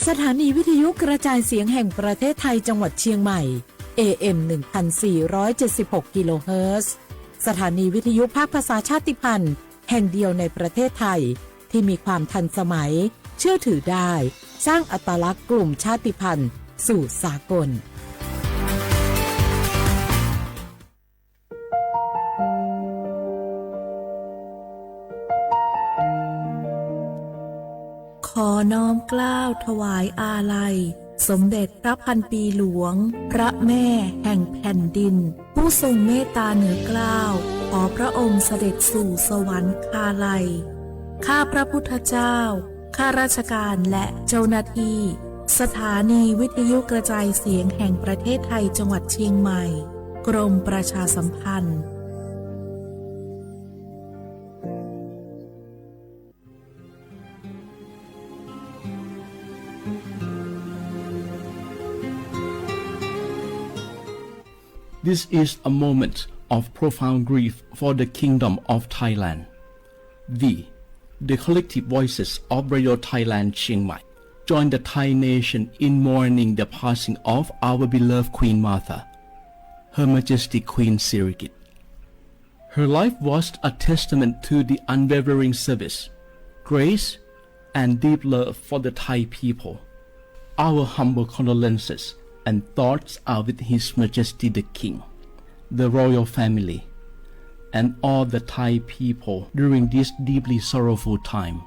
สถานีวิทยุกระจายเสียงแห่งประเทศไทยจังหวัดเชียงใหม่ เอ เอ็ม หนึ่งพันสี่ร้อยเจ็ดสิบหก กิโลเฮิรตซ์ สถานีวิทยุภาคภาษาชาติพันธุ์แห่งเดียวในประเทศไทย ที่มีความทันสมัย เชื่อถือได้ สร้างอัตลักษณ์กลุ่มชาติพันธุ์สู่สากล ขอน้อมเกล้าถวายอาลัย สมเด็จพระพันปีหลวง พระแม่แห่งแผ่นดิน ผู้ทรงเมตตาเหนือเกล้า ขอพระองค์เสด็จสู่สวรรคาลัย ข้าพระพุทธเจ้า ข้าราชการและเจ้าหน้าที่ สถานีวิทยุกระจายเสียงแห่งประเทศไทยจังหวัดเชียงใหม่ กรมประชาสัมพันธ์ This is a moment of profound grief for the Kingdom of Thailand. We, the collective voices of Radio Thailand Chiang Mai, join the Thai nation in mourning the passing of our beloved Queen Mother, Her Majesty Queen Sirikit. Her life was a testament to the unwavering service, grace, and deep love for the Thai people. Our humble condolences and thoughts are with His Majesty the King, the royal family, and all the Thai people during this deeply sorrowful time.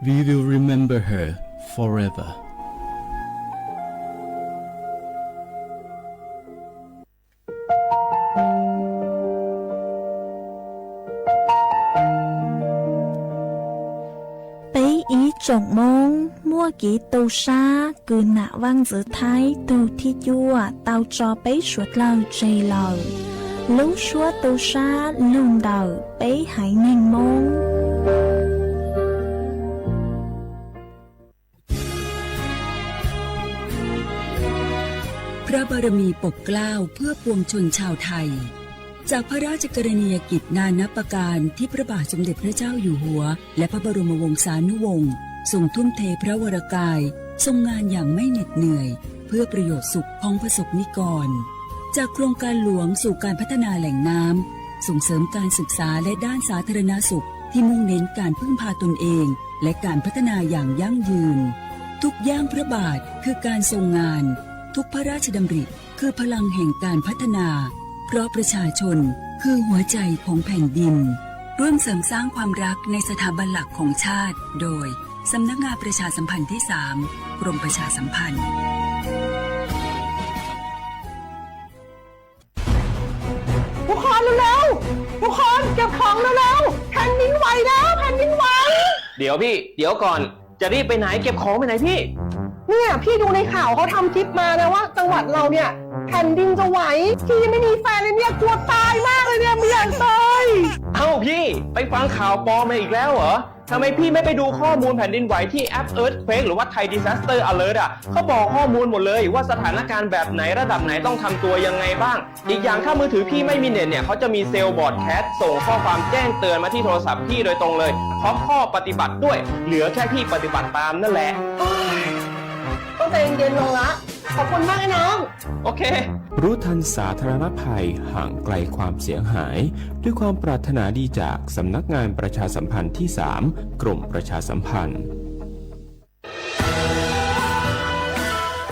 We will remember her forever. Peb ib tsoom Moob, muaj kev tu sab kws nam vaaj ntxwv Thaib tug thib cuaj tau tso peb suav dlawg tseg lawm. Lub suab tu sab lug ntawm peb haiv neeg Moob. พระบารมีปกเกล้าเพื่อปวงชนชาวไทย จากพระราชกรณียกิจนานับประการที่พระบาทสมเด็จพระเจ้าอยู่หัว และพระบรมวงศานุวงศ์ทรงทุ่มเทพระวรกาย ทรงงานอย่างไม่เหน็ดเหนื่อย เพื่อประโยชน์สุขของประสบนิกร จากโครงการหลวงสู่การพัฒนาแหล่งน้ำ ส่งเสริมการศึกษาและด้านสาธารณสุขที่มุ่งเน้นการพึ่งพาตนเอง และการพัฒนาอย่างยั่งยืน ทุกย่างพระบาทคือการทรงงาน ทุกพระราชดำริคือพลังแห่งการพัฒนา เพราะประชาชนคือหัวใจของแผ่นดิน ร่วมเสริมสร้างความรักในสถาบันหลักของชาติ โดย สำนักงานประชาสัมพันธ์ที่สาม กรมประชาสัมพันธ์ ทุกคนเร็วๆ ทุกคนเก็บของเร็วๆ แผ่นดินไหวแล้ว แผ่นดินไหว เดี๋ยวพี่ เดี๋ยวก่อน จะรีบไปไหน เก็บของไปไหนพี่ เนี่ย พี่ดูในข่าวเขาทำคลิปมานะว่าจังหวัดเราเนี่ย แผ่นดินจะไหว พี่ยังไม่มีแฟนเลยเนี่ย กลัวตายมากเลยเนี่ย ไม่อยากตาย เอ้าพี่ ไปฟังข่าวปลอมมาอีกแล้วเหรอ ทำไมพี่ไม่ไปดูข้อมูลแผ่นดินไหวที่แอป Earthquake หรือว่า Thai Disaster Alert อ่ะ เขาบอกข้อมูลหมดเลยว่าสถานการณ์แบบไหนระดับไหนต้องทำตัวยังไงบ้าง อีกอย่างถ้ามือถือพี่ไม่มีเน็ตเนี่ย เขาจะมีเซลล์ broadcast ส่งข้อความแจ้งเตือนมาที่โทรศัพท์พี่โดยตรงเลย พร้อมข้อปฏิบัติด้วย เหลือแค่พี่ปฏิบัติตามนั่นแหละ ต้องใจเย็นๆ ลงละ ขอบคุณมากนะน้อง โอเค รู้ทันสาธารณภัย ห่างไกลความเสียหาย ด้วยความปรารถนาดีจากสำนักงานประชาสัมพันธ์ที่สาม กรมประชาสัมพันธ์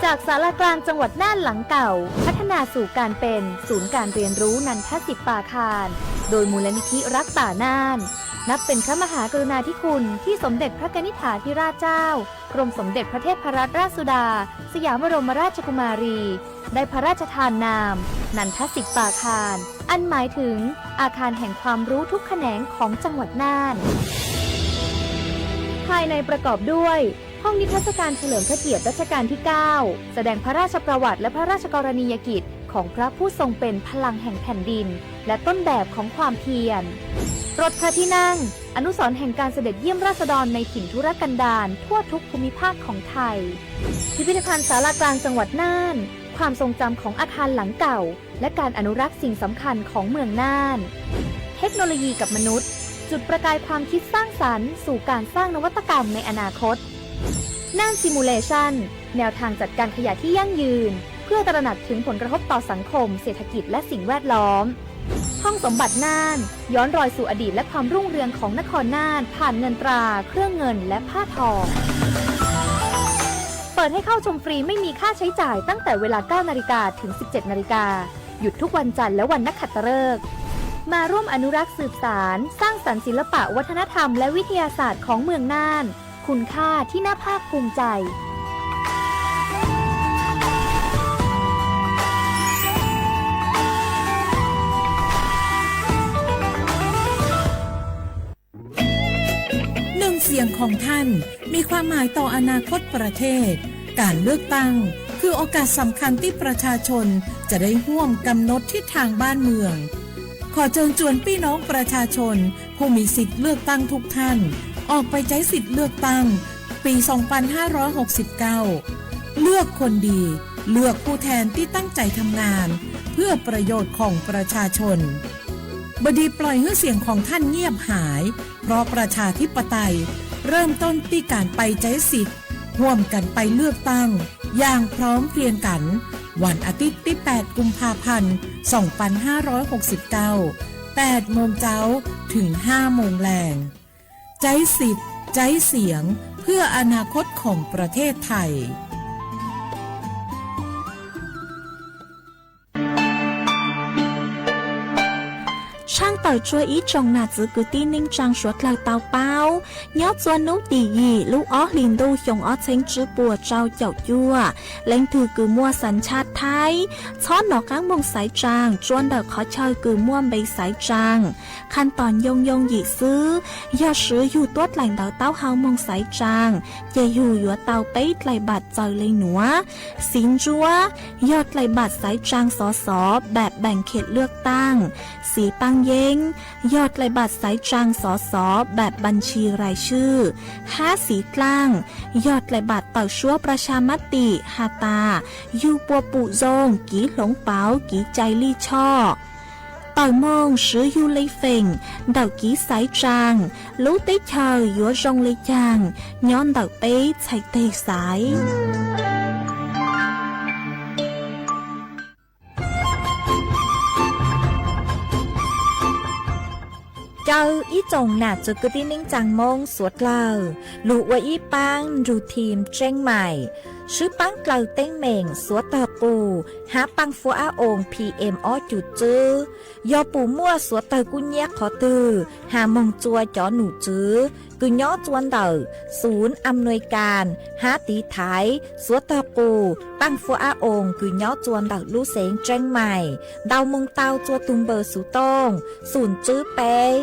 จากศาลากลางจังหวัดน่านหลังเก่า พัฒนาสู่การเป็นศูนย์การเรียนรู้นันทสิทธิ์ปาคาร โดยมูลนิธิรักป่าน่าน นับเป็นพระมหากรุณาธิคุณที่สมเด็จพระกนิษฐาธิราชเจ้า กรมสมเด็จพระเทพรัตนราชสุดา สยามบรมราชกุมารี ได้พระราชทานนาม นันทสิทธิ์ปาคาร อันหมายถึงอาคารแห่งความรู้ทุกแขนงของจังหวัดน่าน ภายในประกอบด้วย ห้องนิทรรศการเฉลิมพระเกียรติรัชกาลที่เก้า แสดงพระราชประวัติและพระราชกรณียกิจของพระผู้ทรงเป็นพลังแห่งแผ่นดิน และต้นแบบของความเพียร รถพระที่นั่ง อนุสรณ์แห่งการเสด็จเยี่ยมราษฎรในถิ่นทุรกันดารทั่วทุกภูมิภาคของไทย พิพิธภัณฑ์ศาลากลางจังหวัดน่าน ความทรงจำของอาคารหลังเก่า และการอนุรักษ์สิ่งสำคัญของเมืองน่าน เทคโนโลยีกับมนุษย์ จุดประกายความคิดสร้างสรรค์สู่การสร้างนวัตกรรมในอนาคต น่าน Simulation แนวทางจัดการขยะที่ยั่งยืน เพื่อตระหนักถึงผลกระทบต่อสังคม เศรษฐกิจ และสิ่งแวดล้อม ห้องสมบัติน่าน ย้อนรอยสู่อดีตและความรุ่งเรืองของนครน่าน ผ่านเงินตรา เครื่องเงิน และผ้าทอ เปิดให้เข้าชมฟรีไม่มีค่าใช้จ่ายตั้งแต่เวลา เก้า นาฬิกา ถึง สิบเจ็ด นาฬิกา หยุดทุกวันจันทร์และวันนักขัตฤกษ์ มาร่วมอนุรักษ์สืบสาน สร้างสรรค์ศิลปะวัฒนธรรมและวิทยาศาสตร์ของเมืองน่าน คุณค่าที่น่าภาคภูมิใจ หนึ่งเสียงของท่านมีความหมายต่ออนาคตประเทศ การเลือกตั้งคือโอกาสสำคัญที่ประชาชนจะได้ร่วมกำหนดทิศทางบ้านเมือง ขอเชิญชวนพี่น้องประชาชนผู้มีสิทธิ์เลือกตั้งทุกท่าน ออกไปใช้สิทธิ์เลือกตั้งปี สองพันห้าร้อยหกสิบเก้า เลือกคนดี เลือกผู้แทนที่ตั้งใจทำงาน เพื่อประโยชน์ของประชาชน บดีปล่อยให้เสียงของท่านเงียบหาย เพราะประชาธิปไตยเริ่มต้นที่การไปใช้สิทธิ์ ร่วมกันไปเลือกตั้งอย่างพร้อมเพรียงกัน วันอาทิตย์ที่ แปด กุมภาพันธ์ สองพันห้าร้อยหกสิบเก้า แปด โมงเช้า ถึง ห้า โมงแลง ใช้สิทธิ์ ใช้เสียง เพื่ออนาคตของประเทศไทย Tshaj tawm tsua ib tsoom nam txwv kwv tij neej tsaa suav dlawg tau paub, nyob txua hnub tim yim lub ob hlis ntuj xyoo ob txheeb tsib puas rau caum cuaj, leej twg kws muaj xas tshaj Thaib, txhob nov qaab moog xaiv tsaa tsua ntawm qhov chaw kws muaj npe xaiv tsaa. Qha tos yoo yoo yim xwb, yog swv yug tuab dlaim ntawv taub hau moog xaiv tsaa, ces yug yuav tau peb dlaim npaam txawm le nuav: xiv ntsuab, yog dlaim npaam xaiv tsaa xov xov npaam npaam khem lwaj taaj; xiv paaj yeeb, yog dlaim npaam xaiv tsaa xov xov npaam npaam ntshis rais swj; hab xiv dlaaj, yog dlaim npaam tawm suab pras has mab tim has tas yug puas pum zoo, kiv hloov pauv, kiv cai lij choj. Tawm moog swv yug le feem ntawm kiv xaiv tsaa, lub teb chaws yuav zoo le caag, nyob ntawm peb txhais teg xaiv. Caw ib tsoom nam txwv kwv tij neej tsaa Moob suav dlawg lug ua ib paab nrug thim Tseeb Maim, swb paab dlawg teeb meem suav tawg qus hab paaj fuab ab oo P M ob cum tswb. Yog pum muaj suav tawg kub nyiab qhov twg has moog tsua cov num tswv kws nyob tsua ntawm xunv am nuai kas hab tiv thaiv suav tawg qus paaj fuab ab oo kws nyob tsua ntawm lub xeev Tseeb Maim ntau moog tau tsua tug npawb xuv tooj xum tswb peb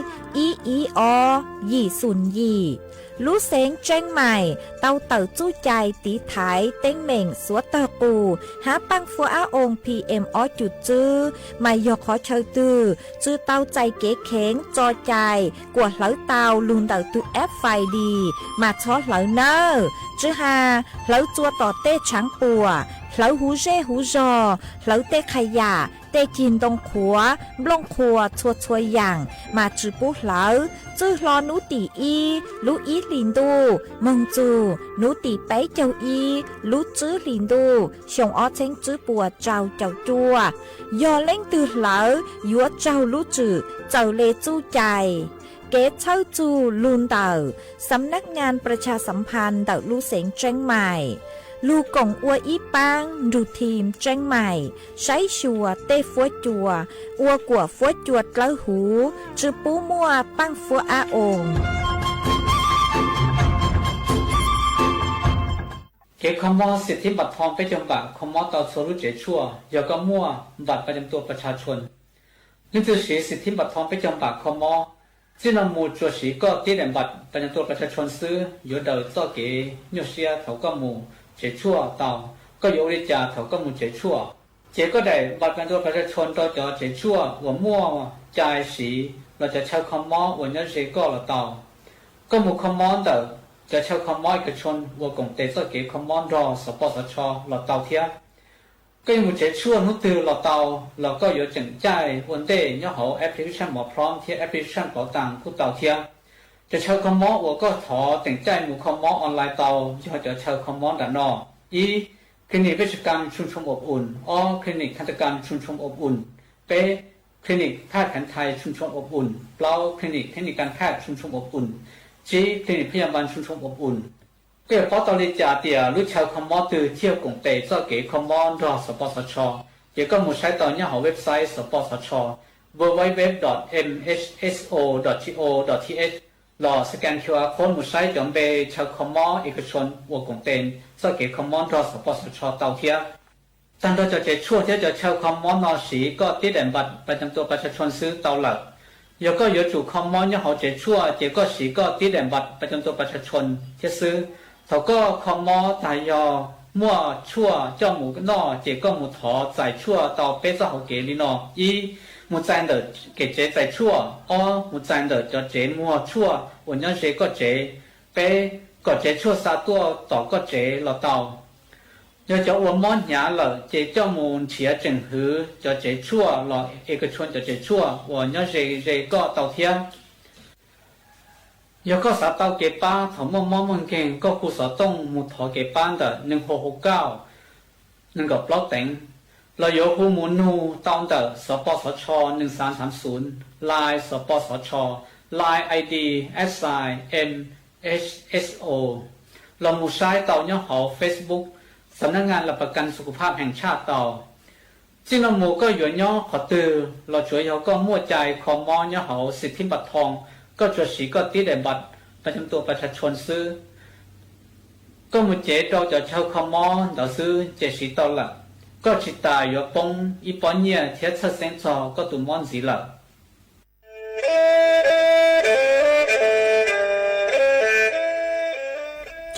ib ib ob yim xum yim. Lub xeev Tseeb Maim tau tawm txuj cai tiv thaiv teeb meem suav tawg qus hab paaj fuab ab oo P M ob cum tswb, mas yog qhov chaw twg tsi tau txais kev kheev tso cai kuas hlawv tau lug ntawm tug F I D mas txhob hlawv nawb. Tsi has hlawv tsua tom tej tshaav puam, hlawv huv zej huv zog, hlawv tej qha yam, tej cig ntoo qhuav, nplooj qhuas txhua txhua yaam mas tsi pub hlawv. Txwj hlo nub tim ib lub ib hlis ntuj moog txug nub tim peb caug ib lub tswb hlis ntuj xyoo ob txheeb tswb puas rau caum cuaj, yog leej twg hlawv yuav raug lub tswm txawm le txuj cai. Kev txhawb txug lug ntawm Xab Nab Ngas Pras Has Xam Phas ntawm lub xeev Tseeb Maim, lug koom ua ib paab nrug thim Tseeb Maim saib xyuas tej fuab cua, ua kuas fuab cua dlawb huv, tsi pub muaj paaj fuab ab oo. Kev kho mob xim thib npam thoo peb caug npam kho mob tau txhua lub tsev tshuaj. Yog koj muaj npam pas nyam tua pas tsha tshua, leej twg siv xim thib npam thoo peb caug npam kho mob, txij no mus tsuas siv koj tib daim npam pas nyam tua pas tsha tshua xwb yuav daws txoj kev nyuaj siab thaum koj mus tsev tshuaj tau. Koj yuav ua li cas thaum koj mus tsev tshuaj? Cev koj daim npam pas nyam tua pas tsha tshua rau cov tsev tshuaj uas muaj cai siv los cov chaw kho mob uas nyob ze koj los tau. Koj mus kho mob ntawm cov chaw kho mob ib ka tshua uas koom tes txoj kev kho mob nrog xov poj xov tsho los tau thiab. Koj yuav mus tsev tshuaj hnub twg los tau, los koj yuav tseem caij ua ntej nyob hauv application Mov Prom thiab application Pauv Taas kuj tau thiab. Cov chaw kho mob uas koj thov teem caij mus kho mob online tau yog cov chaw kho mob nram no: ib, Clinic Vej Tshav Kam Tshooj Tshooj Ob Uns; ob, Clinic Thav Tam Kam Tshooj Tshooj Ob Uns; peb, Clinic Phaj Khav Thais Tshooj Tshooj Ob Uns; plaub, Clinic Theb Nis Kas Phaj Tshooj Tshooj Ob Uns; tsib, Clinic Phaj Yas Npas Tshooj Tshooj Ob Uns. Koj yuav paub tau li cas tias lub chaw kho mob twg thiaj koom tes txoj kev kho mob nrog xov pos xov tsho? Ces koj mus saib tau nyob hauv website xov pos xov tsho, www dot mhso dot go dot th, los scan Q R code mus saib cov npe chaw kho mob ib ka tshon uas koom tes txoj kev kho mob nrog xov pos xov tsho tau thiab. Tag nrho cov tsev tshuaj thiab cov chaw kho mob no siv koj tib daim npam pas cam tua pas tsha tshua xwb tau lawm. Yog koj yuav tsum kho mob nyob hauv tsev tshuaj ces koj siv koj tib daim npam pas cam tua pas tsha tshua thiab xwb. Thaum koj kho mob tag yog muaj tshuaj coj mus noj ces koj mus thov txais tshuaj tau peb txoj hauv kev li no: ib, mus txais ntawm kev tsev txais tshuaj; ob, mus txais ntawm cov tsev muag tshuaj uas nyob ze koj tsev; peb, kom tsev tshuaj xa tuaj tom koj tsev los tau. Yog cov uas mob hnyav lawm ces coj mus nrhiav tseem hwv cov tsev tshuaj los es ka tshua cov tsev tshuaj uas nyob ze ze koj tau thiab. Yog koj xav tau kev pab thaum muaj mob muaj nkeeg, koj hu xov tooj mus thov kev pab ntawm neeg hau hau kauj nees nkaum plaub teev, los yuav hu mus nug tau ntawm xov pos xov tsho nees xav xav xun, Line xov pos xov tsho, Line I D at sign M H S O, los mus saib tau nyob hauv Facebook Xam nab ngas las pas kas xu kuv phaj heev tshaj tau. Txij no mus koj yuav nyob qhov twg los tsuav yog koj muaj cai kho mob nyob hauv xis thib npas thoo, koj tsuas siv koj tib daim npam pas cam tua pas tsha tshua xwb. Koj mus cev rau cov chaw kho mob ntawd xwb ces siv tau lawm. Koj tsis tas yuav poob ib pob nyiaj thiab txhawj xeeb txog koj tus mob ntxiv lawm.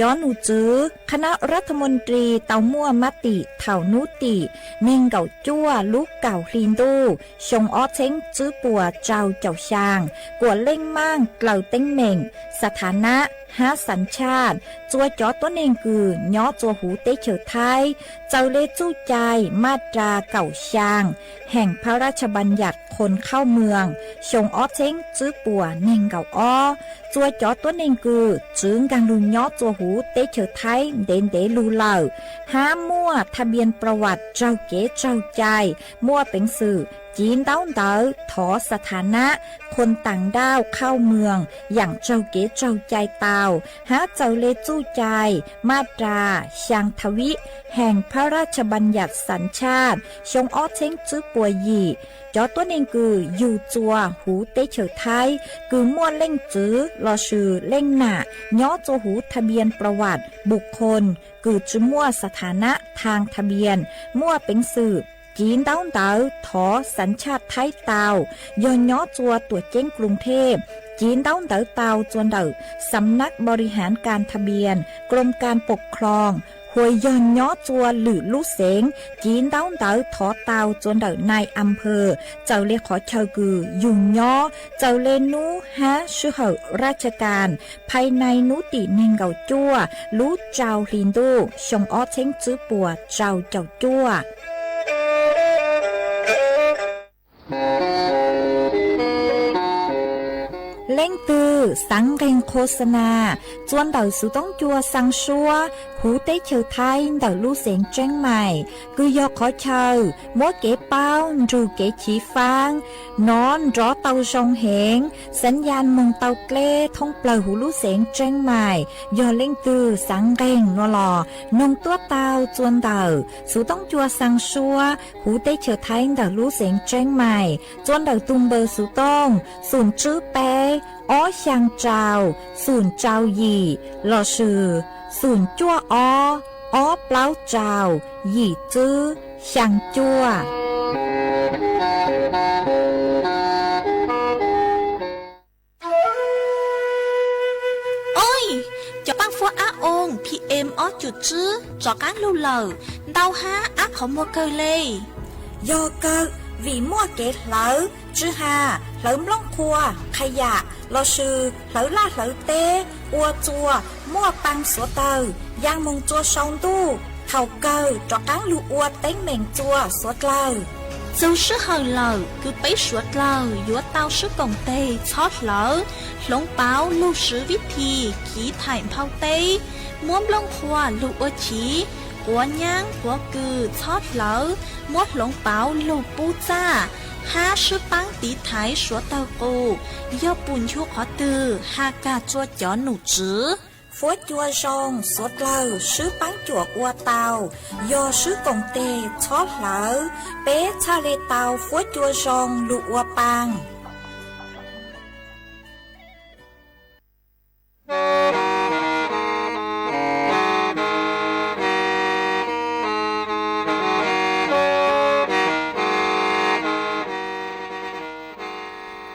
จอหนูจือ คณะรัฐมนตรี tau muaj mab tim thaum hnub tim nees nkaum cuaj lub kaum hli ntuj xyoo ob txheeb tswb puas rau caum xyaa, kuam leej maaj dlaws teeb meem สถานะ hab สัญชาติ txua cov tuab neeg kws nyob txua huv teb chaws Thaib, txawm le txuj cai maj ras kaum xyaa แห่งพระราชบัญญัติคนเข้าเมือง xyoo ob txheeb tswb puas nees nkaum ob, txua cov tuab neeg kws txwv nkaag lug nyob txua huv teb chaws Thaib ntev ntev lug lawm, hab muaj ทะเบียนประวัติ raug kev raug cai, muaj peev xwm civ ntaub ntawv thov สถานะ คนต่างด้าวเข้าเมือง yaam raug kev raug cai tau, hab txawm le txuj cai maj ras xyaa ทวี แห่งพระราชบัญญัติสัญชาติ xyoo ob txheeb tswb puas yim, cov tuab neeg kws yug txua huv teb chaws Thaib kws muaj leej txwv lossis leej nam nyob txua huv ทะเบียนประวัติบุคคล kws tsi muaj สถานะทางทะเบียน muaj peev xwm civ ntaub ntawv thov สัญชาติ Thaib tau, yog nyob txua tuam ceeb กรุงเทพ civ ntaub ntawv tau txua ntawm สำนักบริหารการทะเบียน กรมการปกครอง hos yog nyob txua lwm lub xeev civ ntaub ntawv thov tau txua ntawm นายอำเภอ txawm le qhov chaw kws yug nyob, txawm le nub hab sij hawm ราชการ ภายใน hnub tim nees nkaum cuaj lub rau hli ntuj xyoo ob txheeb tswb puas rau caum cuaj. Leej twg xaav nqeeg โฆษณา txua ntawm xuv toob cua xaa suab huv teb chaws Thaib ntawm lub xeev Tseeb Mais, kws yog qhov chaw muab kev paub nrug kev chiv faab nov nrov tau zoo heev, xav yaj moog tau dleb thoob plawg huv lub xeev Tseeb Mais. Yog leej twg xaav nqeeg no los noog tuab tau txua ntawm xuv toob cua xaa suab huv teb chaws Thaib ntawm lub xeev Tseeb Mais, txua ntawm tug npawb xuv tooj xum tswb peb ob xyaa rau xum rau yim lossis xum cuaj ob ob plaub rau yim tswb xyaa cuaj. Oj, cov paaj fuab ab oo P M ob cum tswb rov qaab lug lawm, ntau hab ab qhov muag kawg le. Yog kawg vim muaj kev hlawv tswv ha, hlawv nplooj qhua, qha yam lossis hlawv laj hlawv teb ua txua muaj paa xuav tawg, yaa moog txua sau ntuj, thaum kawg rov qaab lug ua teeb meem txua xuav dlawg. Txug sij hawm lawm kws peb suav dlawg yuav tau swb koom teg txhob hlawv, hloov pauv lug swv vib thi chiv thaim nphau teb, muab nplooj qhuav lug ua chiv, quav nyaab quav kws txhob hlawv, muab hloov pauv lug pub txaj, hab swb paab tiv thaiv suav tawg qus, yog pum nchu qhov twg has kag tsua cov num tswv. Fuab cua zoo suav dlawg swb paab cuam ua tau, yog swb koom teg txhob hlawv, peb txhaj le tau fuab cua zoo lug ua paa.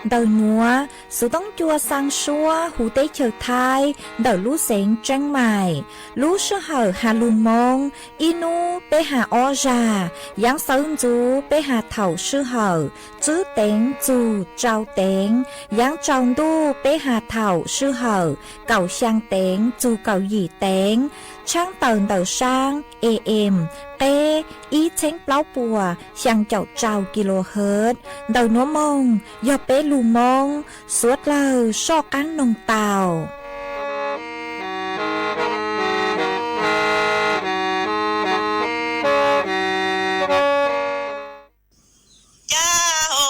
Ntawm nuav, xuv toob cua xaa suab huv teb chaws Thaib ntawm lub xeev Tseeb Maim. Lub sij hawm has lug Moob, ib nub peb has ob zag, yaav xawv ntxuv peb has thaum sij hawm tswb teev txug tsau teev, yaav tsaus ntuj peb has thaum sij hawm kaum xyaa teev txug kaum yim teev, tshaab tawm ntawm saab A M qeb ib txheeb plaub puas xyaa caum rau kilohertz. Ntawm nuav moog yog peb lug Moob, suav dlawg soj qaab noog tau. Ca ho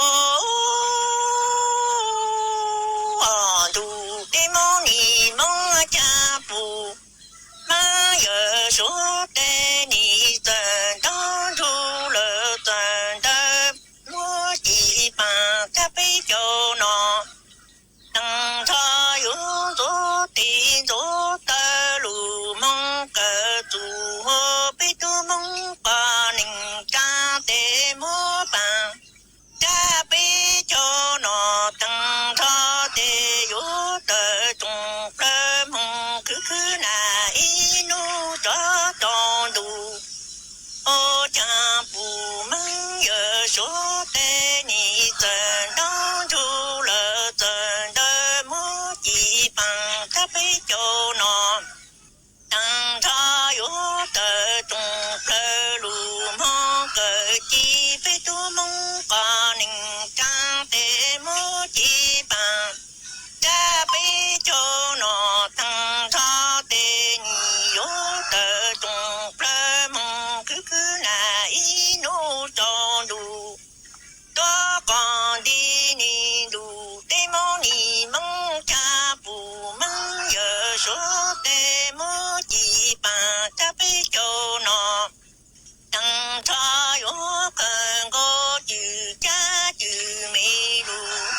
ntuj, peb Moob nim Moob ca pum, Moob yawm Suav tej nim txawm ntaub ntug lawm txawm ntawd, muab ci paam cab peb caug no. Tag nrho yuav ntxuav tes ntxuav taw lug moog kawm txug huv peb tug Moob poj neeg tsaa tes muab paam cab peb caug no. Tag nrho tes yuav tawm tsoom plawg moog khwv khwv nam ib nub rov tsaus ntuj. Ua caag pum Moob yawm Suav tej nim txawm ntaub ntug lawm txawm ntawd muab ci paam cab peb caug no. Tag nrho yuav tawm tsoom plawg lug moog kawm ci peb tug Moob poj neeg tsaa tes muab ci paam cab peb caug no. Tag nrho tes nim yuav tawm tsoom plawg moog khwv khwv nam ib nub tsaus ntuj. Tuab qos nti ni ntuj, tej Moob nim Moob ca pum Moob yawm Suav tej muab ci paam cab peb caug no. Tag nrho yuav kawm nkaus cwm cab cwm me lug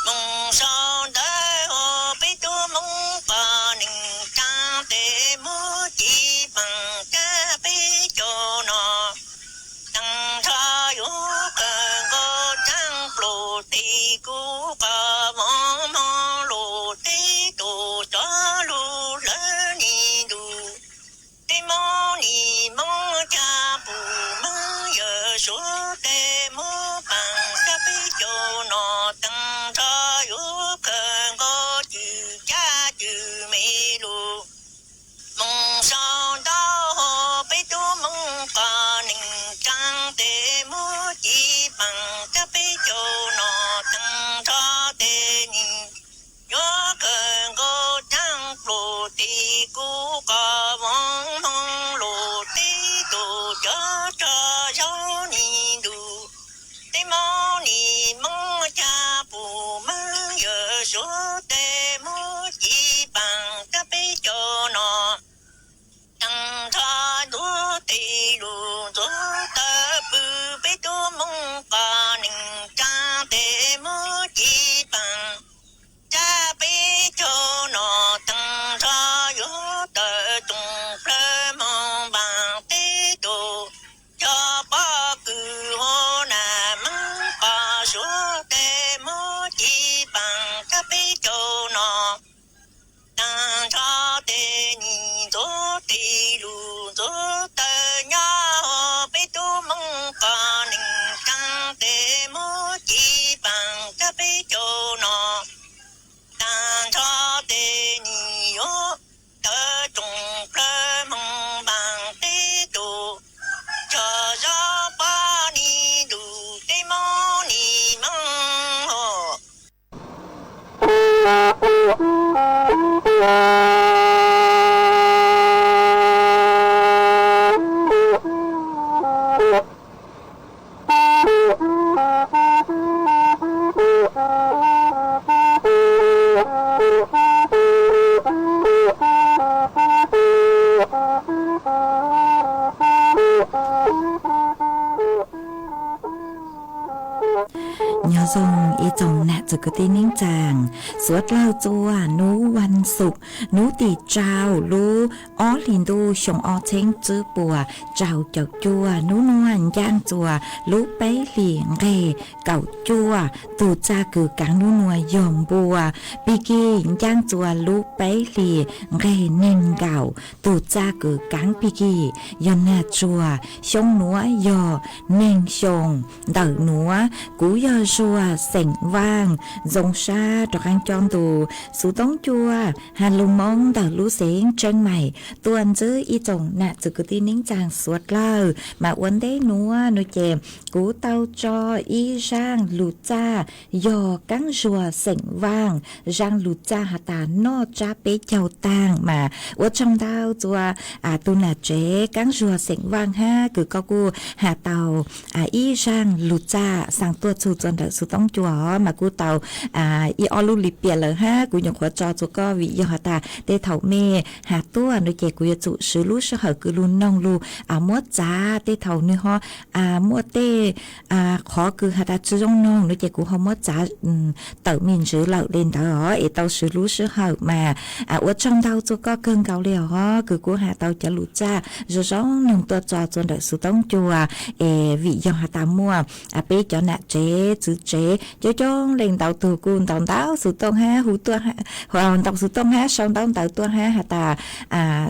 moog sau ntawv huv peb tug Moob poj neeg tsaa tes muab ci paam cab peb caug no. Tag nrho yuav kawm nkaus tsaab pluj tes kuv qhov moov moog lug teb tug cov lug hlawv ni ntuj. Tej Moob nim Moob ca pum Moob yawm Suav tej muab paam cab peb caug no. Tag nrho yuav kawm nkaus cwm cab cwm me lug moog sau ntawv huv peb tug Moob poj neeg tsaa tes muab ci paam cab peb caug no. Tag nrho tes nim yuav kawm nkaus tsaab pluj tes kuv qhov moov moog lug teb tug cov rog zaub ni ntuj. Tej Moob nim Moob ca pum Moob yawm Suav tej muab ci paam cab peb caug no. Tag nrho ntxuav tes lug ntxuav taw pw peb tug Moob poj neeg tsaa tes muab ci paam cab peb caug no. Tag nrho yuav tawm tsoom plawg moog npaam teb tug cov pob kws huv nam Moob poj Suav tej muab ci paam cab peb caug no. Tag nrho tes nim ntxuav tes lug ntxuav taw nyob huv peb tug Moob poj neeg tsaa tes muab ci paam cab peb caug no. Tag nrho tes nim yuav tawm tsoom plawg moog npaam teb tug cov zaub pob ni ntuj. Zoo ib tsoom nam txwv kwv tij neej tsaa, suav dlawg txua hnub vas xuv, hnub tim rau lub ob hlis ntuj xyoo ob txheeb tsib puas rau caum cuaj, hnub nuav ncaaj txua lub peb hlis nqeg kaum cuaj, tug txaj kws kaav hnub nuav yog npua, pig kig ncaaj txua lub peb hlis nqeg neeg nkaum, tug txaj kws kaav pig kig yog nag tsuag, xyoo nuav yog neeg xyoo ntawm nuav. Kuv yog Zuag xeem Vaaj, zoo sab rov qaab coj ntu xuv toob cua ha lug Moob ntawm lub xeev Tseeb Mais tuaj ntsib ib tsoom nam txwv kwv tij neej tsaa suav dlawg. Mas ua ntej nuav nuav ces kuv tau tso ib zaaj lug txaj yog Kaav Zuag xeem Vaaj, zaaj lug txaj has tas noj tsab peb caug taag. Mas ua tsaug ntau txua tug nam tsev Kaav Zuag xeem Vaaj hab kws koj kuj has tau ib zaaj lug txaj xaa tuaj txug txua ntawm xuv toob cua os, mas kuj tau ib ob lub lim piam lawm hab kuv nyuam qhuav tso txua koj vim yog has tas tej thaum mej has tuaj nuav ces kuv yuav tsum swv lub sij hawm kws lug noog lug muab txav, tej thaum nwg ho muaj tej qhov kws has tas tsi zoo noog nuav ces kuv ho muab txav tawm me ntsis lawm le ntawd os, es tau swv lub sij hawm mas ua tsaug ntau txua koj kawg nkaus le os, kws kuj has tau cov lug txaj zoo zoo noog tuaj txua txua ntawm xuv toob cua. Es vim yog has tas muaj peb cov nam tsev txwv tsev coob coob leej ntau tug kuj ntaus ntaus xuv tooj hab hu tuaj, ntaus xuv tooj hab sau ntaub ntawv tuaj hab has tas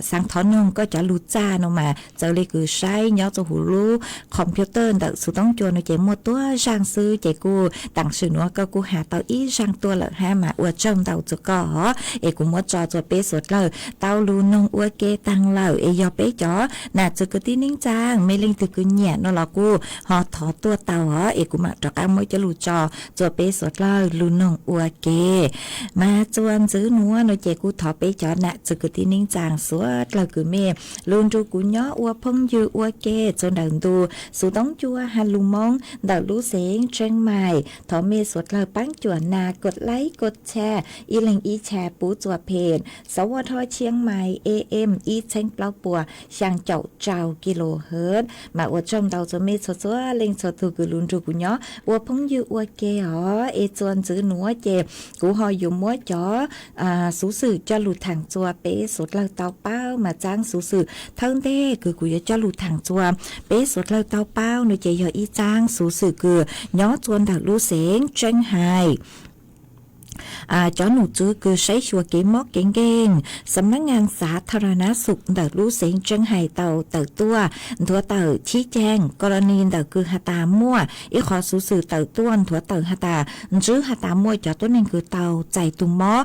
xaa thov noog koj cov lug txaj nuav mas txawm le kws saib nyob txua huv lub computer ntawm xuv toob cua nuav ces muaj tuab zaaj xwb, ces kuj taam sim nuav koj kuj has tau ib zaaj tuaj lawm hab mas ua tsaug ntau txua koj os, es kuv muab tso txua peb suav dlawg tau lug noog ua ke taag lawm. Es yog peb cov nam txwv kwv tij neej tsaa mej leej twg kws nyiam nuav los kuj ho thov tuaj tau os, es kuv mam rov qaab muab cov lug tso txua peb suav dlawg lug noog ua ke. Mas txua ntxiv nuav nuav ces kuj thov peb cov nam txwv kwv tij neej tsaa suav dlawg kws mej lug nrug kuv nyob ua phooj ywg ua ke txua ntawm ntu xuv toob cua ha lug Moob ntawm lub xeev Tseeb Mais, thov mej suav dlawg paab cuam nas kos laib kos tshare, ib leeg ib tshare pub txua phem, sov ua rho Chiang Mai A M ib txheeb plaub puas xyaa caum rau kilohertz. Mas ua tsaug ntau txua mej txhua txhua leej txhua tug kws lug nrug kuv nyob ua phooj ywg ua ke os. Es txua ntxiv nuav ces kuv ho yuav muab cov xuv xwm coj lug thaam txua peb suav dlawg tau paub. Mas txaab xuv xwm thawj ntej kws kuv yuav coj lug thaam txua peb suav dlawg tau paub nuav ces yog ib txaab xuv xwm kws nyob txua ntawm lub xeev Tseeb Hais. Cov num tswv kws saib xyuas kev mob kev nkeeg, Xam Nab Ngaa Xav Tha Ra Nab Xum ntawm lub xeev Tseeb Hais tau tawm tuaj nthuav tawm chib caag kos los nis ntawm kws has tas muaj ib qhov xuv xwm tawm tuaj nthuav tawm has tas ntsib has tas muaj cov tuab neeg kws tau txais tug mob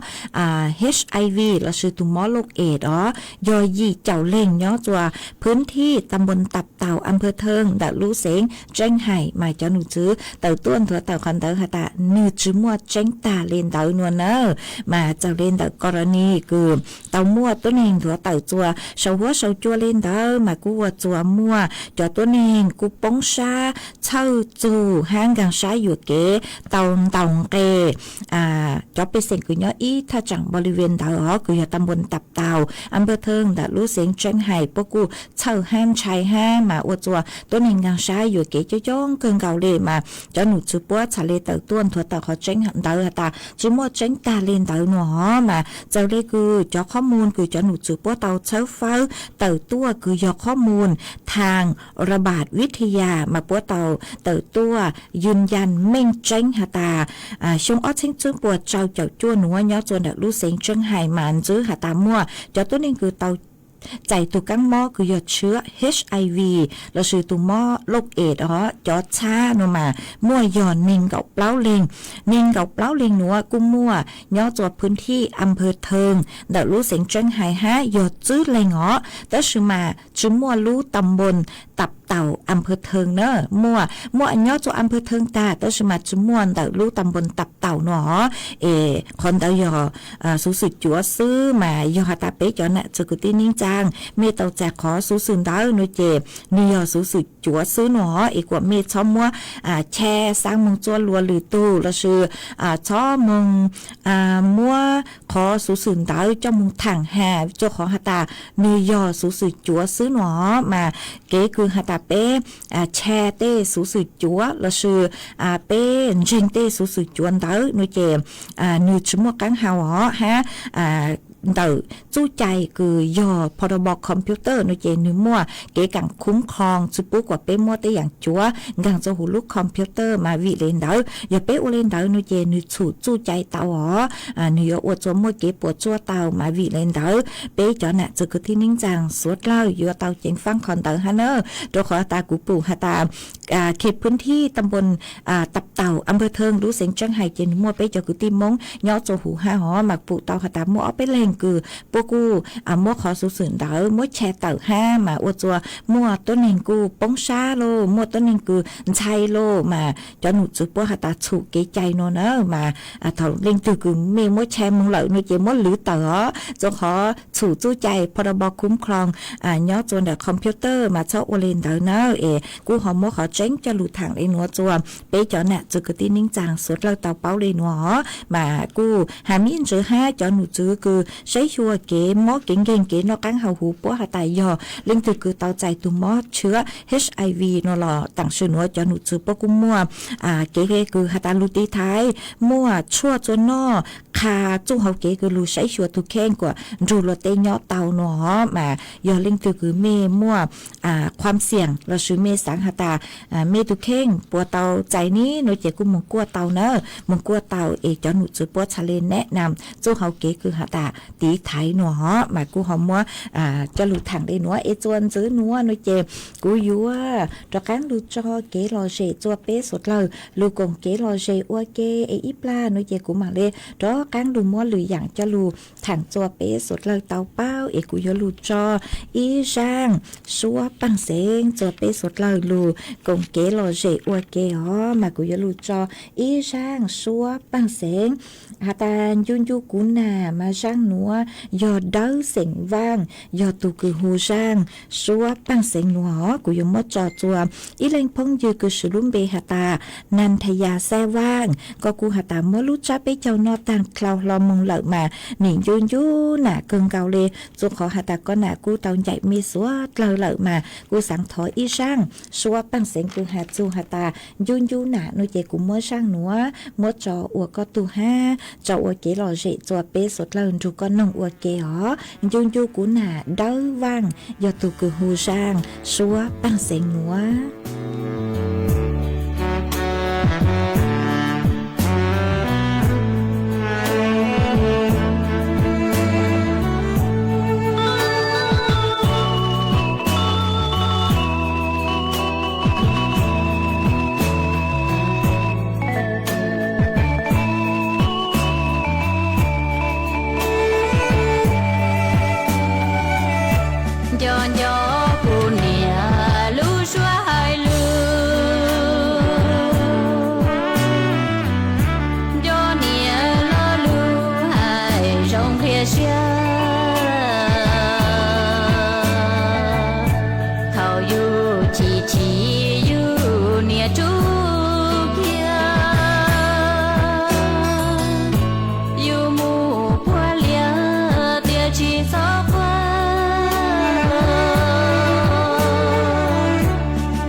HIV lossis tug mob looj es os, yog yim caum leeg nyob txua phwb thij ta npoo Tap Taus, am pha theej ntawm lub xeev Tseeb Hais. Mas cov num tswv tawm tuaj nthuav tawm qhov ntawd has tas nwg tsi muaj tseeb tag le ntawd nuav na. Mas txawm le ntawm kos los nis kws tau muaj tuab neeg nthuav tawm txua saum huab saum cua le ntawd mas kuj ua txua muaj cov tuab neeg kuj poob sab txhawj txug hab nkaag sab yuam kev tau ntaus nqe cov pej xeem kws nyob ib thaj tsaam npau li ve ntawd os, kws yog ta npoo Tap Taus, am pha theej ntawm lub xeev Tseeb Hais puab kuj txhawj hab ntshai hab mas ua txua tuab neeg nkaag sab yuam kev coob coob kawg nkaus le. Mas cov num tswv puab txhad le tawm tuaj nthuav tawm qhov tseeb ntawd has tas tsi muaj tseeb tag le ntawd nuav os. Mas txawm le kws cov qhob moos kws cov num tswv puab tau txhawb fawb tawm tuaj kws yog qhob moos thaam Rabat Vithaya mas puab tau tawm tuaj yws yas meej tseeb has tas xyoo ob txheeb tsib puas rau caum cuaj nuav nyob txua ntawm lub xeev Tseeb Hais mas ntsib has tas muaj cov tuab neeg kws tau txais tug kaab mob kws yog tshiab HIV lossis tug mob looj es os, cov txhab nuav mas muaj yog neeg nkaum plaub leeg. Neeg nkaum plaub leeg nuav kuj muaj nyob txua phwb thij am pha theej ntawm lub xeev Tseeb Hais hab yog tsib leeg os, tab sis mas tsi muaj lub ta npoo Tap Taus, am pha theej na. Muaj, muaj nyob txua am pha theej tag tab sis mas tsi muaj ntawm lub ta npoo Tap Taus nuav os. Es qhov ntawd yog xuv xwm cuav xwb. Mas yog has tas peb cov nam txwv kwv tij neej tsaa mej tau txais qhov xuv xwm ntawd nuav ces nwg yog xuv xwm cuav xwb nuav os. Es kuas mej txhob muab cheb xaab moog txua luas lwm tug lossis txhob moog muab qhov xuv xwm ntawd coj moog thaam has, txua qhov has tas nwg yog xuv xwm cuav xwb nuav os. Mas kev has tas peb tshaj tej xuv xwm cuav lossis peb ntseeg tej xuv xwm cuav ntawd no ces nws tsis muaj qaab hau os hab. Ntawm txuj cai kws yog portable computer no ces nws muaj kev kaam khoob kho tsi pub kuas peb muab tej yaam cuav nkaag rua huv lub computer mas vim le ntawd yog peb ua le ntawd no ces nws txhum txuj cai tau os, nws yuav ua rua muaj kev puas tsuaj tau mas vim le ntawd peb cov nam txwv kwv tij neej tsaa suav dlawg yuav tau ceev faab qhov ntawd hab na. Rua qhov has tas kuv pum has tas khe phwb thib ta npoo tap taus a npawg theej lub xeev tseeb hais ces nws muaj peb cov kwv tij Moob nyob rua huv hab hov mas pum tau has tas muaj ob peb leeg kws puab kuj muab qhov xuv xwm ntawd muab tshaj tawm hab mas ua rua muaj tuab neeg kuj poob sab lauj, muaj tuab neeg kws ntxhai lauj mas cov num txwv puab has tas txhum kev cai nuav na mas thaum leej twg kws mej muab tshaj moog lawm no ces muab lwv tawm os, rua qhov txhum txuj cai portable khoob kho nyob rua ntawm computer mas txhob ua le ntawd na. Es kuj ho muab qhov tseeb coj lug thaam le nuav rua peb cov nam txwv kwv tij neej tsaa suav dlawg tau paub le nuav os mas kuj has me ntsis hab cov num txwv kws saib xyuas kev mob kev nkeeg kev noj qaab hau huv puab has tas yog leej twg kws tau txais tug mob tshiab HIV no los taam sim nuav cov num txwv puab kuj muaj kev kws has tas lug tiv thaiv muaj tshuaj rua noj qha txuj hau kev kws lug saib xyuas tug kheej kuas nrug luag tej nyob tau nuav os mas yog leej twg kws mej muaj khuam xiam lossis mej xaav has tas mej tug kheej puas tau txais ne no ces kuj moog kuaj tau na, moog kuaj tau es cov num txwv puab txhaj le nam txuj hau kev kws has tas tiv thaiv nuav os mas kuj ho muab coj lug thaam le nuav es txuas ntxiv nuav no ces kuv yuav rov qaab lug tso kev lom zem rua peb suav dlawg lug koom kev lom zem ua ke es ib plag no ces kuv mam le rov qaab lug muab lwm yaam coj lug thaam rua peb suav dlawg tau paub es kuv yuav lug tso ib zaaj suab paaj xeev rua peb suav dlawg lug koom kev lom zem ua ke os mas kuv yuav lug tso ib zaaj suab paaj xeev has tas ncu ncu kuv nam mas zaaj nuav yog Dawb xeem Vaaj, yog tug kws hu zaaj suab paaj xeev nuav os. Kuv yuav muab tso rua ib leej phooj ywg kws swv lub npe has tas Nantaya Xab Vaaj, koj kuj has tas muab lub tsab peb caug noj taag dlhau hlo moog lawm mas nim ncu ncu nam kawg nkaus le, rua qhov has tas koj nam kuj tau ncaim mej suav dlawg lawm mas kuj xaav thov ib zaaj suab paaj xeev kws has txug has tas ncu ncu nam no ces kuv muab zaaj nuav muab tso ua koj tug hab tso ua kev lom zem rua peb suav dlawg nrug koj noog ua ke os. Ncu ncu kuv nam Dawb Vaaj yog tug kws hu zaaj suab paaj xeev nuav. Nco nco kuv niam lub suab hais lus, nco niam lo lus hais zoo qhia siab. Thaum yus chim chim yus niam rub kiag, yus mus puag lias tias tsis txhob quaj.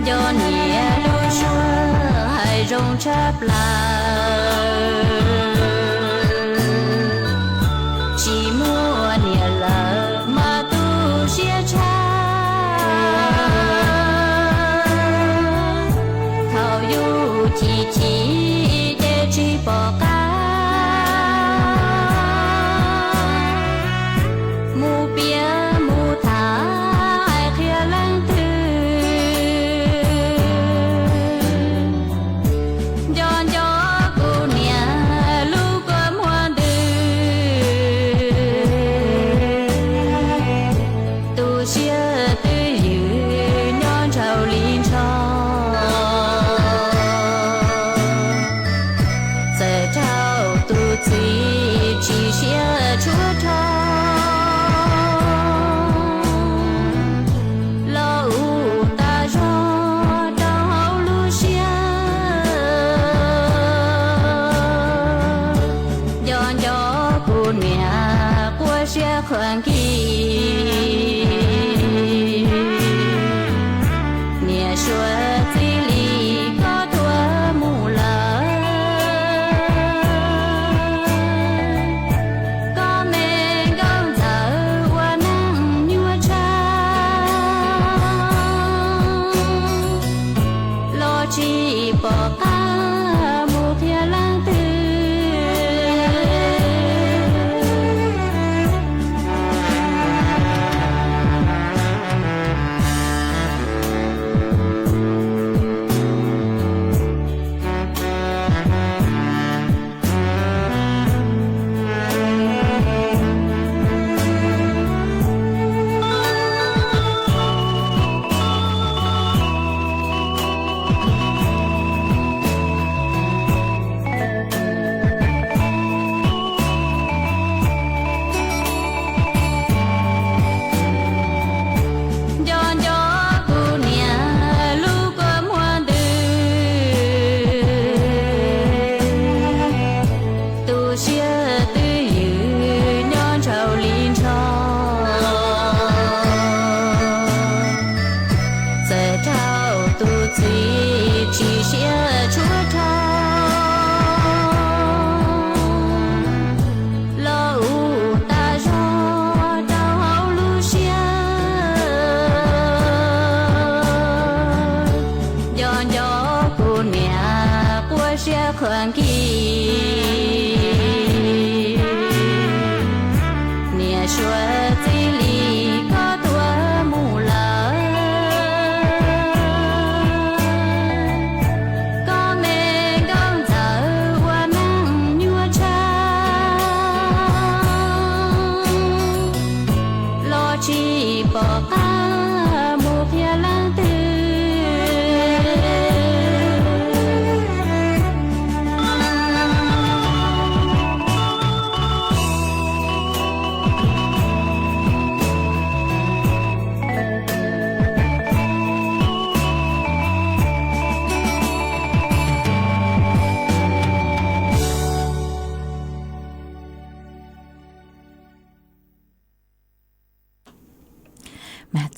Nco niam lub suab hais zoo tshaj plaws, tsis muaj niam lawm mas tu siab tshaj. Thaum yus chim chim ces tsis pom qab, mus piav mus tham hais qhia leej twg. Nco nco kuv niam lub kua muag ntws, tu siab twj ywm nyob nraum li nrho. Txawm raug tus txiv tsis siab tshuaj rho, los ua tas zog rau hauv lub siab. Nco nco kuv niam quaj siab qhuav nkig,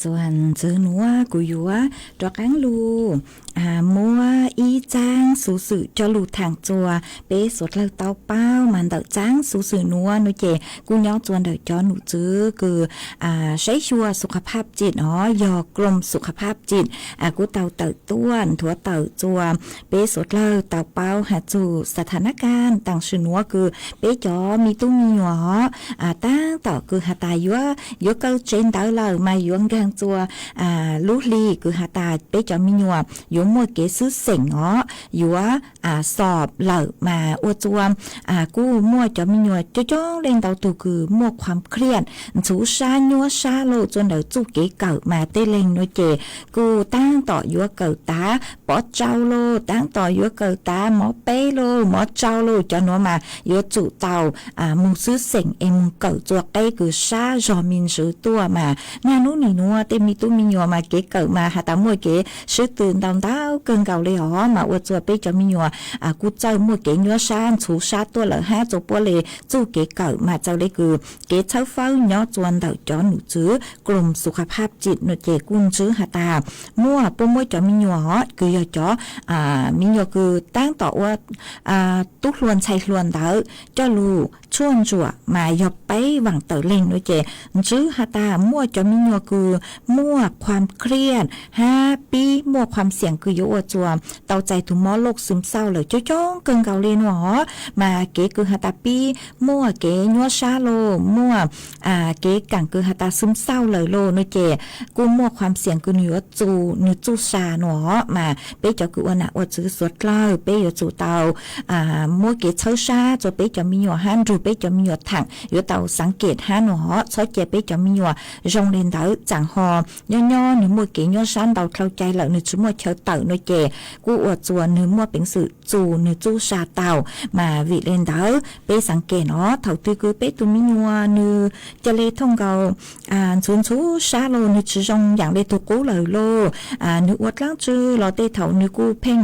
Txuas ntxiv nuav kuv yuav rov qaab lug muab ib txaab xuv xwm coj lug thaam txug peb suav dlawg tau paub mas ntawm txaab xuv xwm nuav nuav ces kuj nyob txuas ntawm cov num tswv kws saib xyuas su qha phaj tsim os, yog krom su qha phaj tsim kuj tau tawm tuaj nthuav tawm txuas peb suav dlawg tau paub has txug sa tha nab kaaj taam sim nuav kws peb cov me tub me nyuam os, taab tom kws has tas yuav, yuav kaw tsev ntawd lawm mas yuav nkaag txuas lub hli kws has tas peb cov me nyuam yuav muaj kev xwb xeem os, yuav xob lawm mas ua txuas kuj muaj cov me nyuam coob coob leej ntau tug kws muaj khuam khriam, ntxhuv sab nyuab sab lauj, txuas ntawm txuj kev kawm mas tej leeg nuav ces kuj taab tom yuav kawm tav pov tsau lauj, taab tom yuav kawm tav mov peb lauj, mov tsau lauj, cov nuav mas yuav tsum tau moog xwb xeem es moog kawm txuas qeb kws sab zog me ntswv tuaj mas naj nub nim nuav tej me tub me nyuam mas kev kawm mas has tas muaj kev swb tw ntau ntau kawg nkaus le os, mas ua txuas peb cov me nyuam kuj txawj muaj kev nyuab sab ntxhuv sab tuaj lawm hab txuas puab le txuj kev kawm mas txawm le kws kev txhawb fawb nyob txuas ntawm cov num tswv krom su qha phaj tsim nuav ces kuj ntswv has tas muaj puab muab cov me nyuam os kws yog cov me nyuam kws taab tom ua tub hluas ntxhais hluas ntawd coj lug tshuaj ntsuam mas yog peb vaam tawm leeg nuav ces ntswv has tas muaj cov me nyuam kws muaj khuam khriam hab pib muaj khuam xiam kws yuav ua txuas tau txais tug mob loj xwm xauj lawm coob coob kawg nkaus le nuav os, mas kev kws has tas pib muaj kev nyuab sab lauj, muaj kev kaam kws has tas xwm xauj lawm lauj nuav ces kuj muaj khuam xiam kws nwg yuav txus nwg txuj sa nuav os, mas peb cov kws ua nam ua tswv suav dlawg peb yuav tsum tau muab kev txhawb sab txuas peb cov me nyuam hab nrug peb cov me nyuam thaam yuav tau xaav kem hab nuav os, txhob cia peb cov me nyuam zoo le ntawd txaam ho nyob nyob nwg muaj kev nyuab sab ntau dlhau cai lawm nwg tsi muaj chaw tawm nuav ces kuj ua txuas nwg muaj peev xwm txus nwg txuj sa tau, mas vim le ntawd peb xaav kem os thaum twg kws peb tug me nyuam nwg ca le thooj nkaus ntxhuv ntxhuv sab lauj, nwg tsi zoo yaam le tug qub lawm lauj, nwg ua dlaab tsi los tej thaum nwg kuj pheej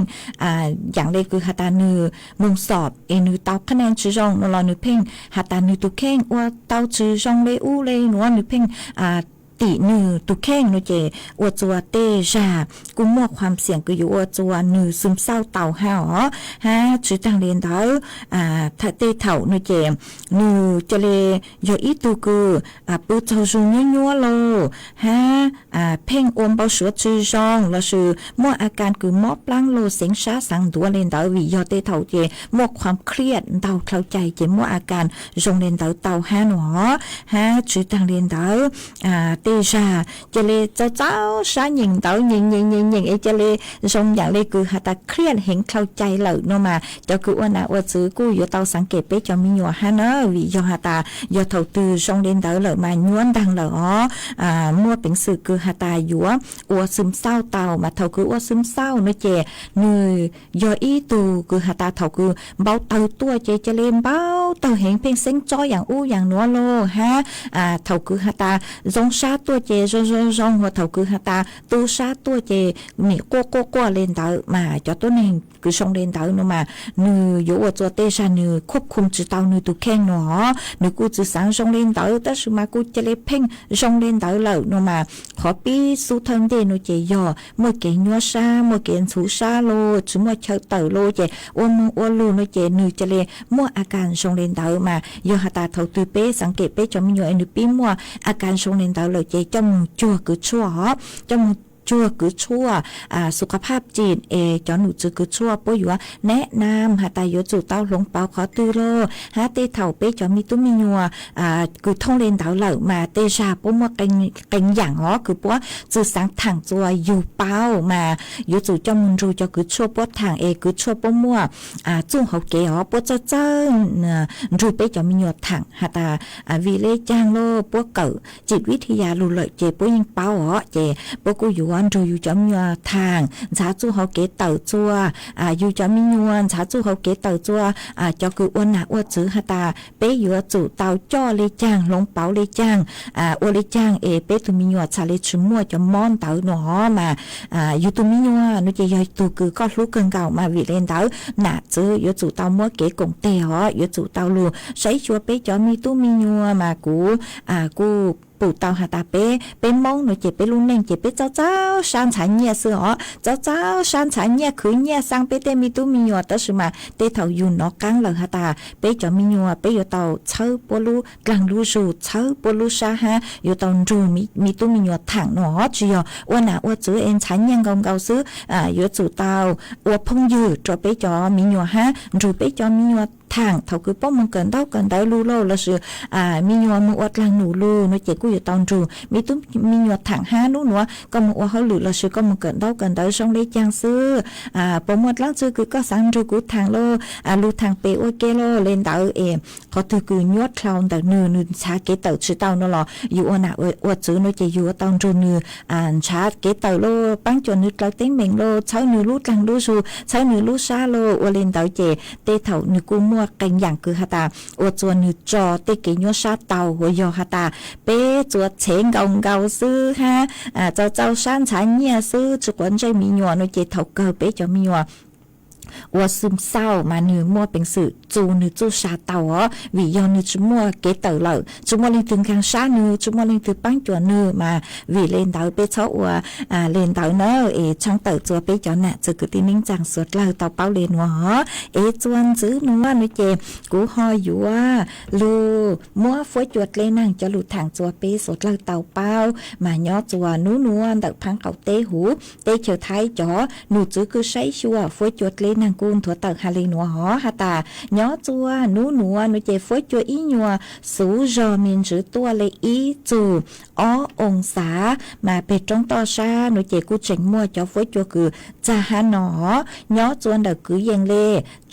yaam le kws has tas nwg moog xob es nwg tau qhab naj tsi zoo nuav los nwg pheej has tas nwg tug kheej ua tau tsi zoo le ub le nuav, nwg pheej tim nwg tug kheej nuav ces ua txuas tej zag kuj muaj khuam xiam kws yuav ua txuas nwg xwm xauj tau hab os, hab tsi taag le ntawd tej thaum nuav ces nwg ca le yog ib tug kws pw txaug zug nyuab nyuab lauj, hab pheej ua npau suav tsi zoo lossis muaj a kas kws mob plaab lauj, xeev sab xaav ntuav le ntawd vim yog tej thaum ces muaj khuam khriam ntau dlhau cai ces muaj a kas zoo le ntawd tau hab nuav os, hab tsi taag le ntawd tej zag ca le txaus txaus sab nyeem ntawv nyeem nyeem nyeem nyeem es ca le zoo yaam le kws has tas khriam heev dlhau cai lawm nuav mas cov kws ua nam ua tswv kuj yuav tau xaav kem peb cov me nyuam hab na, vim yog has tas yog thaum twg zoo le ntawd lawm mas nyuab ntaag lawm os, muaj peev xwm kws has tas yuav ua xwm xauj tau, mas thaum kws ua xwm xauj nuav ces nwg yog ib tug kws has tas thaum kws npau tawg tuaj ces ca le npau tawg heev pheej xeeb tsob yaam ub yaam nuav lauj, hab thaum kws has tas zoo sab tuaj ces zoo zoo zoo, hos thaum kws has tas tu sab tuaj ces nim quaj quaj quaj le ntawd mas cov tuab neeg kws zoo le ntawd nuav mas nwg yuav ua txuas tej zag nwg khuab khum tsi tau nwg tug kheej nuav os, nwg kuj tsi xaav zoo le ntawd tab sis mas kuj ca le pheej zoo le ntawd lawm nuav mas qhov pib xub thawj ntej nuav ces yog muaj kev nyuab sab muaj kev ntxhuv sab lauj, tsi muaj chaw tawm lauj ces ua moog ua lug nuav ces nwg ca le muaj a kas zoo le ntawd mas yog has tas thaum twg peb xaav kem peb cov me nyuam es nwg pib muaj a kas zoo le ntawd lawm ces coj moog cuag kws tshuaj os, coj moog cuag kws tshuaj su qha phaj tsim es cov num tswv kws tshuaj puab yuav neb nam has tas yuav tsum tau hloov pauv qhov twg lauj, hab tej thaum peb cov me tub me nyuam kws thooj le ntawd lawm mas tej zag puab muaj qee yaam os kws puab tsi xaav thaam txuas yug paub mas yuav tsum coj moog nrug cov kws tshuaj puab thaam es kws tshuaj puab muaj txuj hauv kev os, puab txawj txawj nrug peb cov me nyuam thaam has tas vim le caag lauj, puab kawm tsim vib thi ya lug lawm ces puab yeej paub os, ces puab kuj yuav nrug yug cov me nyuam thaam ntxhaav txuj hauv kev tawm txuas, yug cov me nyuam ntxhaav txuj hauv kev tawm txuas, cov kws ua nam ua tswv has tas peb yuav tsum tau coj le caag hloov pauv le caag, ua le caag es peb tug me nyuam txhad le tsi muaj cov mob ntawd nuav os mas yug tug me nyuam nuav ces yog tug kws koj hlub kawg nkaus mas vim le ntawd nam txwv yuav tsum tau muab kev koom teg os, yuav tsum tau lug saib xyuas peb cov me tub me nyuam mas kuv kuj pum tau has tas peb, peb Hmoob no ces peb lub neej ces peb txaub txaub sab ntshav nyiaj xwb os, txaub txaub sab ntshav nyiaj khwv nyiaj xaa peb tej me tub me nyuam, tab sis mas tej thaum yus nov qeeb lawm has tas peb cov me nyuam peb yuav tau txhawb puab lub dlaag lub zug, txhawb puab lub sab hab yuav tau nrug me tub me nyuam thaam no, tsis yog ua nam ua txwv es ntshav nyiaj nkaus nkaus xwb. Yuav tsum tau ua phooj ywg rua peb cov me nyuam hab nrug peb cov me nyuam thaam thaum kws puab moog kawm ntaub kawm ntawv lug lauj, lossis me nyuam moog ua dlaag num lug no ces kuj yuav tau nrug me tub me nyuam thaam hab nub nuav koj moog ua hauj lwm lossis koj moog kawm ntaub kawm ntawv zoo le caag xwb, puas muaj dlaab tsi kws koj xaav nrug kuv thaam lauj, lug thaam pem ua ke lauj le ntawd es qhov twg kws nyuaj dlhau ntawm nwg, nwg ntshav kev tawm tsis tau no los yus ua nam ua txwv no ces yus yuav tau nrug nwg ntshav kev tawm lauj, paab cuam nwg dlaws teeb meem lauj, txhawb nwg lub dlaag lub zug, txhawb nwg lub sab lauj. Ua le ntawd ces tej thaum nwg kuj muaj qee yaam kws has tas ua txug nwg tso tej kev nyuaj sab tau. Ua yog has tas peb txuas txhev nkaus nkaus xwb hab txaus txaus sab ntshav nyiaj xwb tsis quav ntsej me nyuam no ces thaum kawg peb cov me nyuam ua xwm xauj mas nwg muaj peev xwm txu nwg txuj sa tau os, vim yog nwg tsis muaj kev tawm lawm, tsis muaj leej twg nkaag sab nwg, tsis muaj leej twg paab cuam nwg mas. Vim le ntawd peb txhob ua le ntawd na, es tshaaj tawm txuas peb cov nam txwv kwv tij neej tsaa suav dlawg tau paub le nuav os. Es txuas ntxiv nuav no ces kuv ho yuav lug muab Fuab Cua Dleb Naag cov lug thaam txuas peb suav dlawg tau paub mas nyob txuas nub nuav ntawm phaab qaum teb huv teb chaws Thaib cov num txwv kws saib xyuas Fuab Cua Dleb Naag kuj nthuav tawm has le nuav os has tas nyob txuas nub nuav no ces Fuab Cua ib nyuas xuv zog me ntsws tuaj le ib txug ob oo xav, mas peg roob toj sab no ces kuj tseem muaj cov Fuab Cua kws txag hab no os, nyob txuas ntawm kwv yees le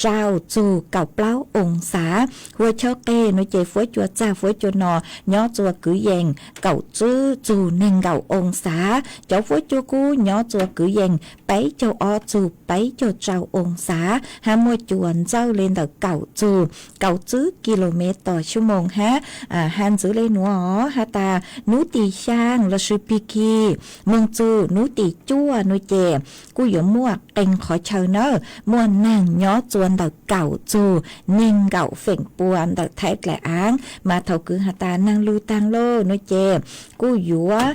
rau txug kaum plaub oo xav. Hua Chawb Qeg no ces Fuab Cua txag Fuab Cua no nyob txuas kwv yees kaum tsib txug neeg nkaum oo xav. Cov Fuab Cua kuj nyob txuas kwv yees peb caug ob txug peb caug rau oo xav, hab muaj cua ntxawj le ntawm kaum txug kaum tsib kis lus mev tos xyuj moos hab. Has ntxiv le nuav os has tas nub tim xyaa lossis pig kis moog txug nub tim cuaj no ces kuj yuav muaj qee qhov chaw nawb, muaj naag nyob txuas ntawm kaum txug neeg nkaum feem pua ntawm Thaib dlaim aav. Mas thaum kws has tas naag lug taag lauj no ces kuj yuav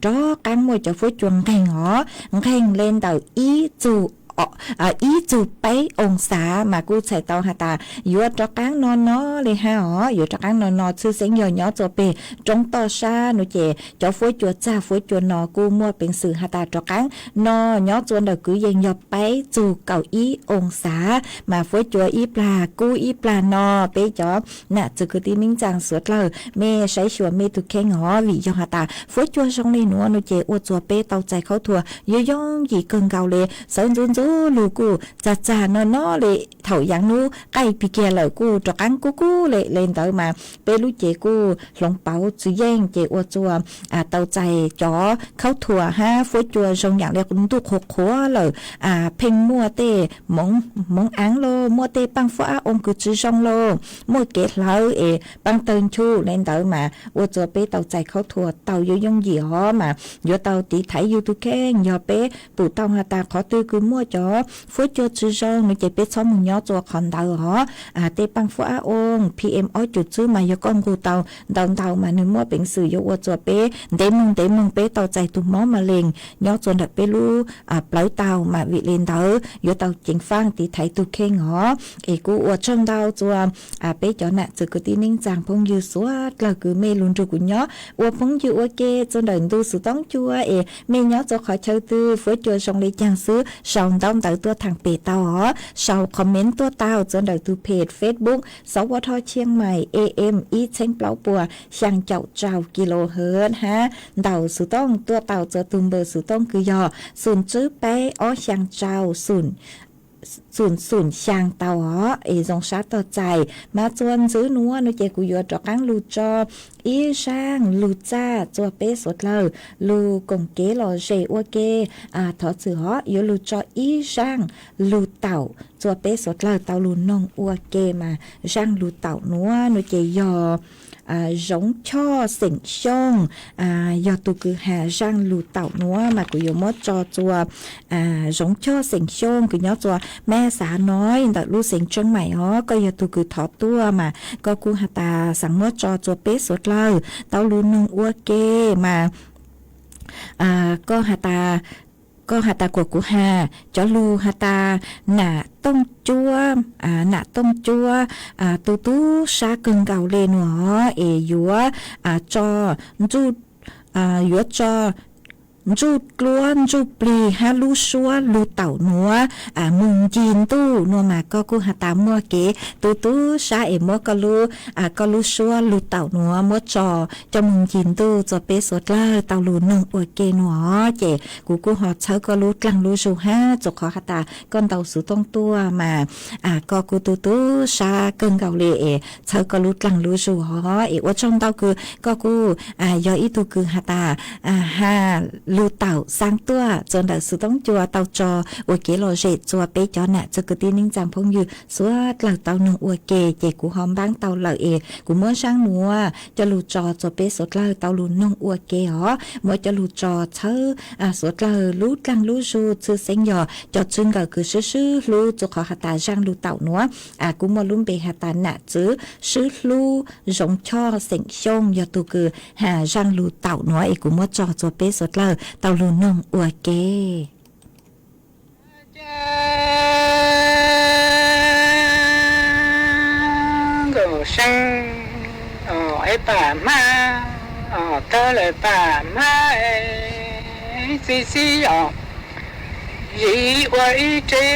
rov qaab muaj cov Fuab Cua nqeeg os, nqeeg le ntawm ib txug ib txug peb oo xav mas kuj txhais tau has tas yuav rov qaab no no le hab os, yuav rov qaab no no txhwj xeeb yog nyob txuas peg roob toj sab no ces cov Fuab Cua txag Fuab Cua no kuj muaj peev xwm has tas rov qaab no nyob txuas ntawm kwv yees yog peb txug kaum ib oo xav. Mas Fuab Cua ib plag kub ib plag no, peb cov nam txwv kwv tij neej tsaa suav dlawg mej saib xyuas mej tug kheej os, vim yog has tas Fuab Cua zoo le nuav no ces ua txuas peb tau txais khaub thuas yuav yooj yim kawg nkaus le. Sawv ntxuv ntxuv lug kuj txag txag no no le, thaum yaav nub qaij pig kiag lawm kuj rov qaab kub kub le. Le ntawd mas peb lub cev kuj hloov pauv txwv yeej ces ua txuas tau txais cov khaub thuas hab Fuab Cua zoo yaam le ntuj qhuav qhuav lawm, pheej muaj tej moov aav lauj, muaj tej paaj fuab ab oo kws tsi zoo lauj, muaj kev hlawv es paab tawg nchu le ntawd mas ua txuas peb tau txais khaub thuas tau yooj yooj yim os. Mas yuav tau tiv thaiv yug tug kheej, yog peb pum tau has tas qhov twg kws muaj cov Fuab Cua tsi zoo no ces peb txhob moog nyob txuas qhov ntawd os. Tej paaj fuab ab oo P M ob cum tsib mas yog koj nqug tau ntau ntau mas nwg muaj peev xwm yuav ua txuas peb ntev moog ntev moog peb tau txais tug mob ma lees nyob txuas ntawm peb lub plawv tau. Mas vim le ntawd yuav tau ceev faaj tiv thaiv tug kheej os. Es kuj ua tsaug ntau txuas peb cov nam txwv kwv tij neej tsaa phooj ywg suav dlawg kws mej lug nrug kuv nyob ua phooj ywg ua ke txuas ntawm ntu xuv toob cua es mej nyob txuas qhov chaw twg, Fuab Cua zoo le caag xwb sau ntaub ntawv tuaj thaam pem tau os, sau comment tuaj tau txuas ntawm tug page Facebook Sov Ua Dho Chiang Mai A M ib txheeb plaub puas xyaa caum rau kilohertz hab ntaus xuv tooj tuaj tau txuas tug npawb xuv tooj kws yog xum tsib peb ob xyaa rau xum xum xyaa tau os. Es zoo sab tog txais mas txuas ntxiv nuav no ces kuv yuav rov qaab lug tso ib zaaj lug txaj txuas peb suav dlawg lug koom kev lom zem ua ke. Thov txim os, yuav lug tso ib zaaj lug taum txuas peb suav dlawg tau lug noog ua ke mas zaaj lug taum nuav no ces yog Zoov Choj xeem Xyooj, yog tus kws has zaaj lug taum nuav mas kuv yuav muab tso txua Zoov Choj xeem Xyooj kws nyob txua Mab Xav Noi ntawm lub xeev Tsheej Maim os. Koj yog tug kws thov tuaj mas koj kuj has tas xaav muab tso txua peb suav dlawg tau lug noog ua ke mas koj has tas, koj has tas kuas kuv has cov lug has tas Nam Tooj Cuab, Nam Tooj Cuab, tu tub sab kawg nkaus le nuav es yuav tso, yuav tso ntsuj dluab ntsuj plig hab lub suab lug taum nuav moog ncig ntuj nuav mas koj kuj has tas muaj kev tu tub sab es muab koj lub, koj lub suab lug taum nuav muab tso coj moog ncig ntuj txua peb suav dlawg tau lug noog ua ke nuav. Ces kuv kuj ho txhawb koj lub dlaag lub zug hab txug qhov has tas koj ntaus xuv tooj tuaj mas koj kuj tu tub sab kawg nkaus le es txhawb koj lub dlaag lub zug hov es ua tsaug ntau kws koj kuj yog ib tug kws has tas has lug taum xaav tuaj txua ntawm xuv tooj cua tau tso ua kev lom zem txua peb cov nam txiv kwv tij neej tsaa phooj ywg suav dlawg tau noog ua ke. Ces kuv ho npaab tau lawm es kuv muab zaaj nuav coj lug tso txua peb suav dlawg tau lug noog ua ke os. Muab coj lug tso txhawb suav dlawg lub dlaag lub zug, tshwj xeeb yog cov txwg nkawm kws swb swb hlub txug qhov has tas zaaj lug taum nuav kuj muaj lub npe has tas nam txiv swb hlub Zoov Choj xeem Xyooj yog tug kws has zaaj lug taum nuav es kuv muab tso txua peb suav dlawg tau lug noog ua ke. Ces Nkauj See, es Pam Hmab, tawg lawm Pam Hmab, txiv txiv os, yim ua ib re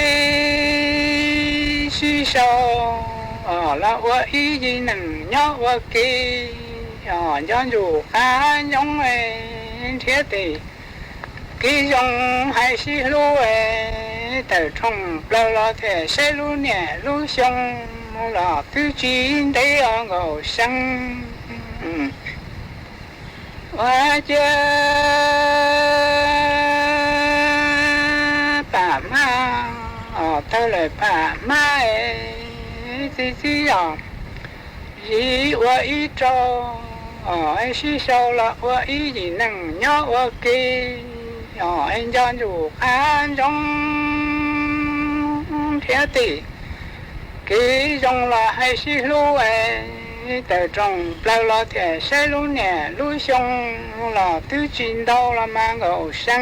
sib sau, los ua ib yim neeg nyob ua ke, nco ntsuj qab ntsoov nrhiav tes kev zoo hais sib hlub, tawm rooj plaws los thiaj saib lub niam lub xyoo los twb tsis ntev os Nkauj See. Ua ciav Pam Hmab, tawg lawm Pam Hmab, txiv txiv os, yim ua ib rau, sib sau los ua ib yim neeg nyob ua ke, nco ntsuj qab ntsoov nrhiav tes kev zoo los hais sib hlub, tawm rooj plaws los thiaj saib lub niam lub xyoo los twb tsis ntau los mas Nkauj See.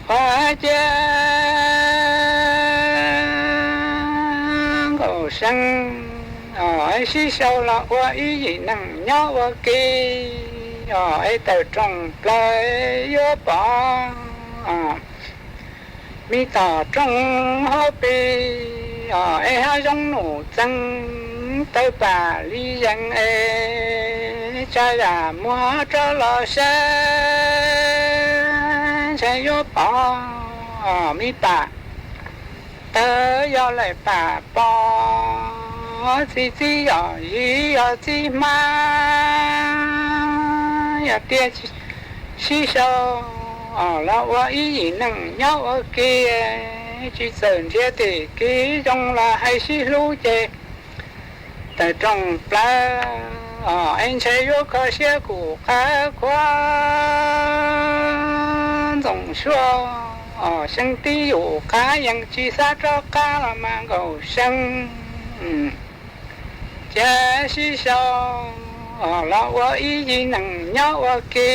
Ua ciav Nkauj See, sib sau los ua ib yim neeg nyob ua ke, es tawm rooj plaws yuav pom me tom rooj hauv pes, es hav zoov num txeeg, tawg pam li zees es tsa zam muag rov los saib, ntshai yuav pom me pam. Tawg yog lawm pam pom, txiv txiv yog yim yog txiv hmab, yog tias sib sau los ua ib yim neeg nyob ua ke, tsis txawm nrhiav tes kev zoo los hais sib hlub ces tawm rooj plaws, es ntshai yuav kho siab kuv qab khuav ntxoov suab, seeb tib yus qab yeej tsis xav rov qab los mas Nkauj See. Ces sib sau los ua ib yim neeg nyob ua ke,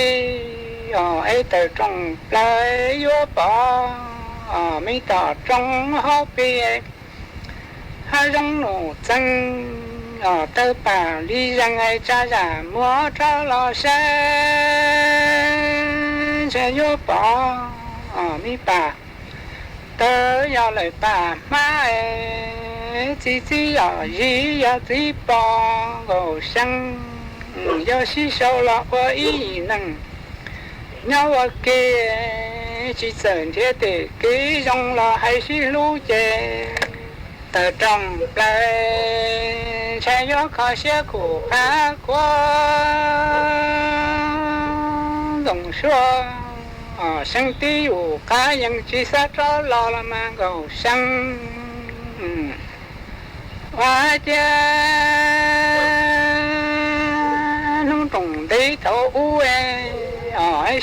es tawm rooj plaws yuav pom me tom rooj hauv pes, hav zoov num txeeg, tawg pam li zees es tsa zam muag rov los saib, ntshai yuav pom me pam. Tawg yog lawm pam hmab, txiv txiv yog yim yog txiv pom Nkauj See. Yog sib sau los ua ib yim neeg nyob ua ke, tsis txawm nrhiav tes kev zoo los hais sib hlub ces tawm rooj plaws, ntshai yuav kho siab kuv qab khuav ntxoov suab, seeb tib yus qab yeej tsis xav rov los los mas Nkauj See. Ua ciav thaum ub,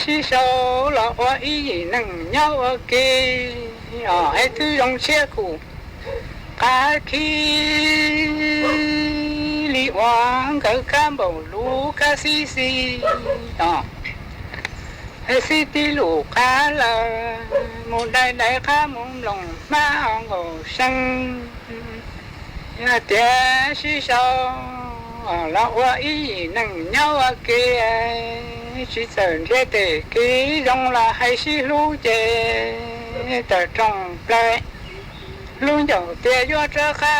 sib sau los ua ib yim neeg nyob ua ke, es twb zoo tshiab kuj qab khib li uas nkawd kab npaum lub kab xib xis, es xib tib lus qab lawm mus dai dai qab mus mloog hmab nkaus seeb. Yog tias sib sau los ua ib yim neeg nyob ua ke, tsis txawm nrhiav tej kev zoo los hais sib hlub ces tawm rooj plaws, lub ncaus tias yuav rov qab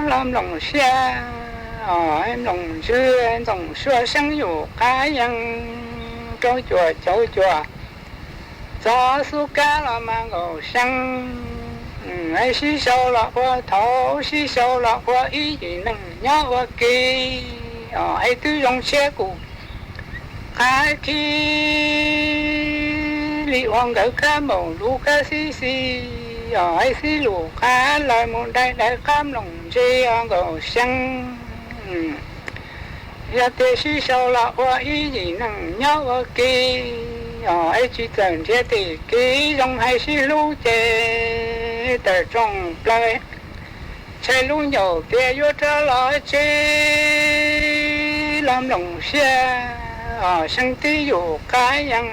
los mloog siab, mloog ntsws ntxoov suab seeb yus qab yees rau cuam cauv cuam txog xub kab los mas nkaus seeb. Sib sau los ua thaum sib sau los ua ib yim neeg nyob ua ke, es twb zoo tshiab kuj qab khib li uas nkawd kab npaum lub kab xib xis, es xib lus qab lawm mus dai dai qab mloog ntse nkaus seeb. Yog tias sib sau los ua ib yim neeg nyob ua ke, es tsis txawm nrhiav tej kev zoo hais sib hlub ces tawm rooj plaws, ntshai lub ncaus tias yuav rov los tsev los mloog siab, seeb tib yus qab yees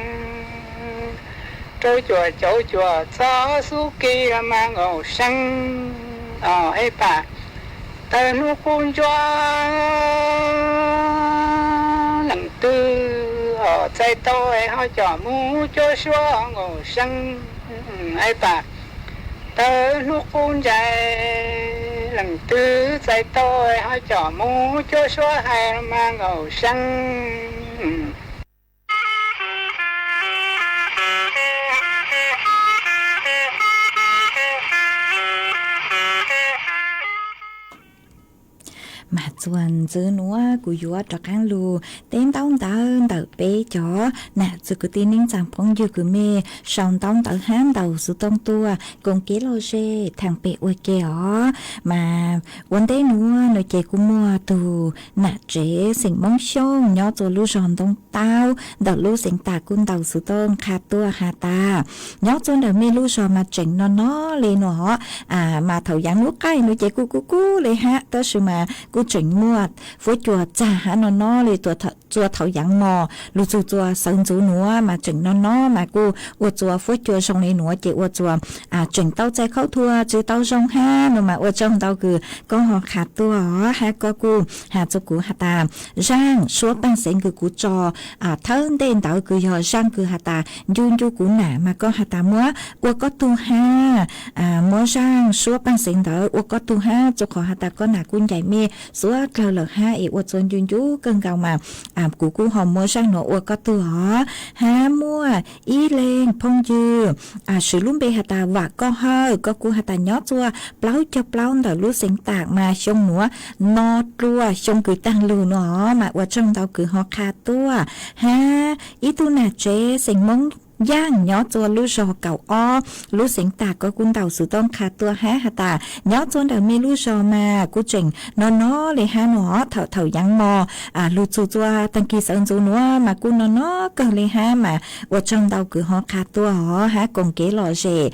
rau cuam cauv cuam txog xub kis los mas nkaus seeb. Es pam tawg hnub qub ntsuab leej twg txais tau es ho com mus cuab suab nkaus seeb. Es pam tawg hnub qub ntsais leej twg txais tau es ho com mus cuab suab hais los mas nkaus seeb. Mas txuas ntxiv nuav kuv yuav rov qaab lug teb ntaub ntawv ntawm peb cov nam txiv kwv tij neej tsa phooj ywg kws mej sau ntaub ntawv hab ntaus xuv tooj tuaj koom kev lom zem thaam pem ua ke os. Mas ua ntej nuav no ces kuj muaj tug nam tsev xeem Moob Xyooj nyob rua lub zog Ntoob Taub ntawm lub xeev Tam kuj ntaus xuv tooj qha tuaj has tas, nyob rua ntawm mej lub zog mas tseem no no le nuav, mas thaum yaav nub qaij nuav ces kuj kub kub le hab, tab sis mas kuj tseem muaj fuab cua txag hab no no le. Rua thaum yaav mos lug txug rua sawv ntxuv nuav mas tseem no no mas kuj ua rua fuab cua zoo le nuav ces ua rua tseem tau txais khaub thuas tsi tau zoo hab no mas ua tsaug ntau kws koj ho qha tuaj os. Hab koj kuj has rua kuv has tas, zaaj suab paaj xeev kws kuv tso thawb ntej ntawd kws yog zaaj kws has tas ncu ncu kuv nam mas koj has tas muab ua koj tug hab. Muab zaaj suab paaj xeev ntawd ua koj tug hab, rua qhov has tas koj nam kuj ncaim mej suav dlawg lawm hab es ua rua ncu ncu kawg nkaus mas kuv kuj ho muab zaaj nuav ua koj tug os. Hab muaj ib leeg phooj ywg swv lub npe has tas Vam Koj Hawj, koj kuj has tas nyob rua plaub caug plaub ntawm lub xeev Tam mas xyoo nuav no dlua xyoo kws taag lug nuav os mas ua tsaug ntau kws ho qha tuaj. Hab ib tug nam tsev xeem Moob Yaaj nyob rua lub zog kaum ob lub xeev Tam koj kuj ntaus xuv tooj qha tuaj hab has tas nyob rua ntawm mej lub zog mas kuj tseem no no le hab nuav os. Thaum thaum yaav mos lug txug rua taag kis sawv ntxuv nuav mas kuj no no kawg le hab mas ua tsaug ntau kws ho qha tuaj os. Hab koom kev lom zem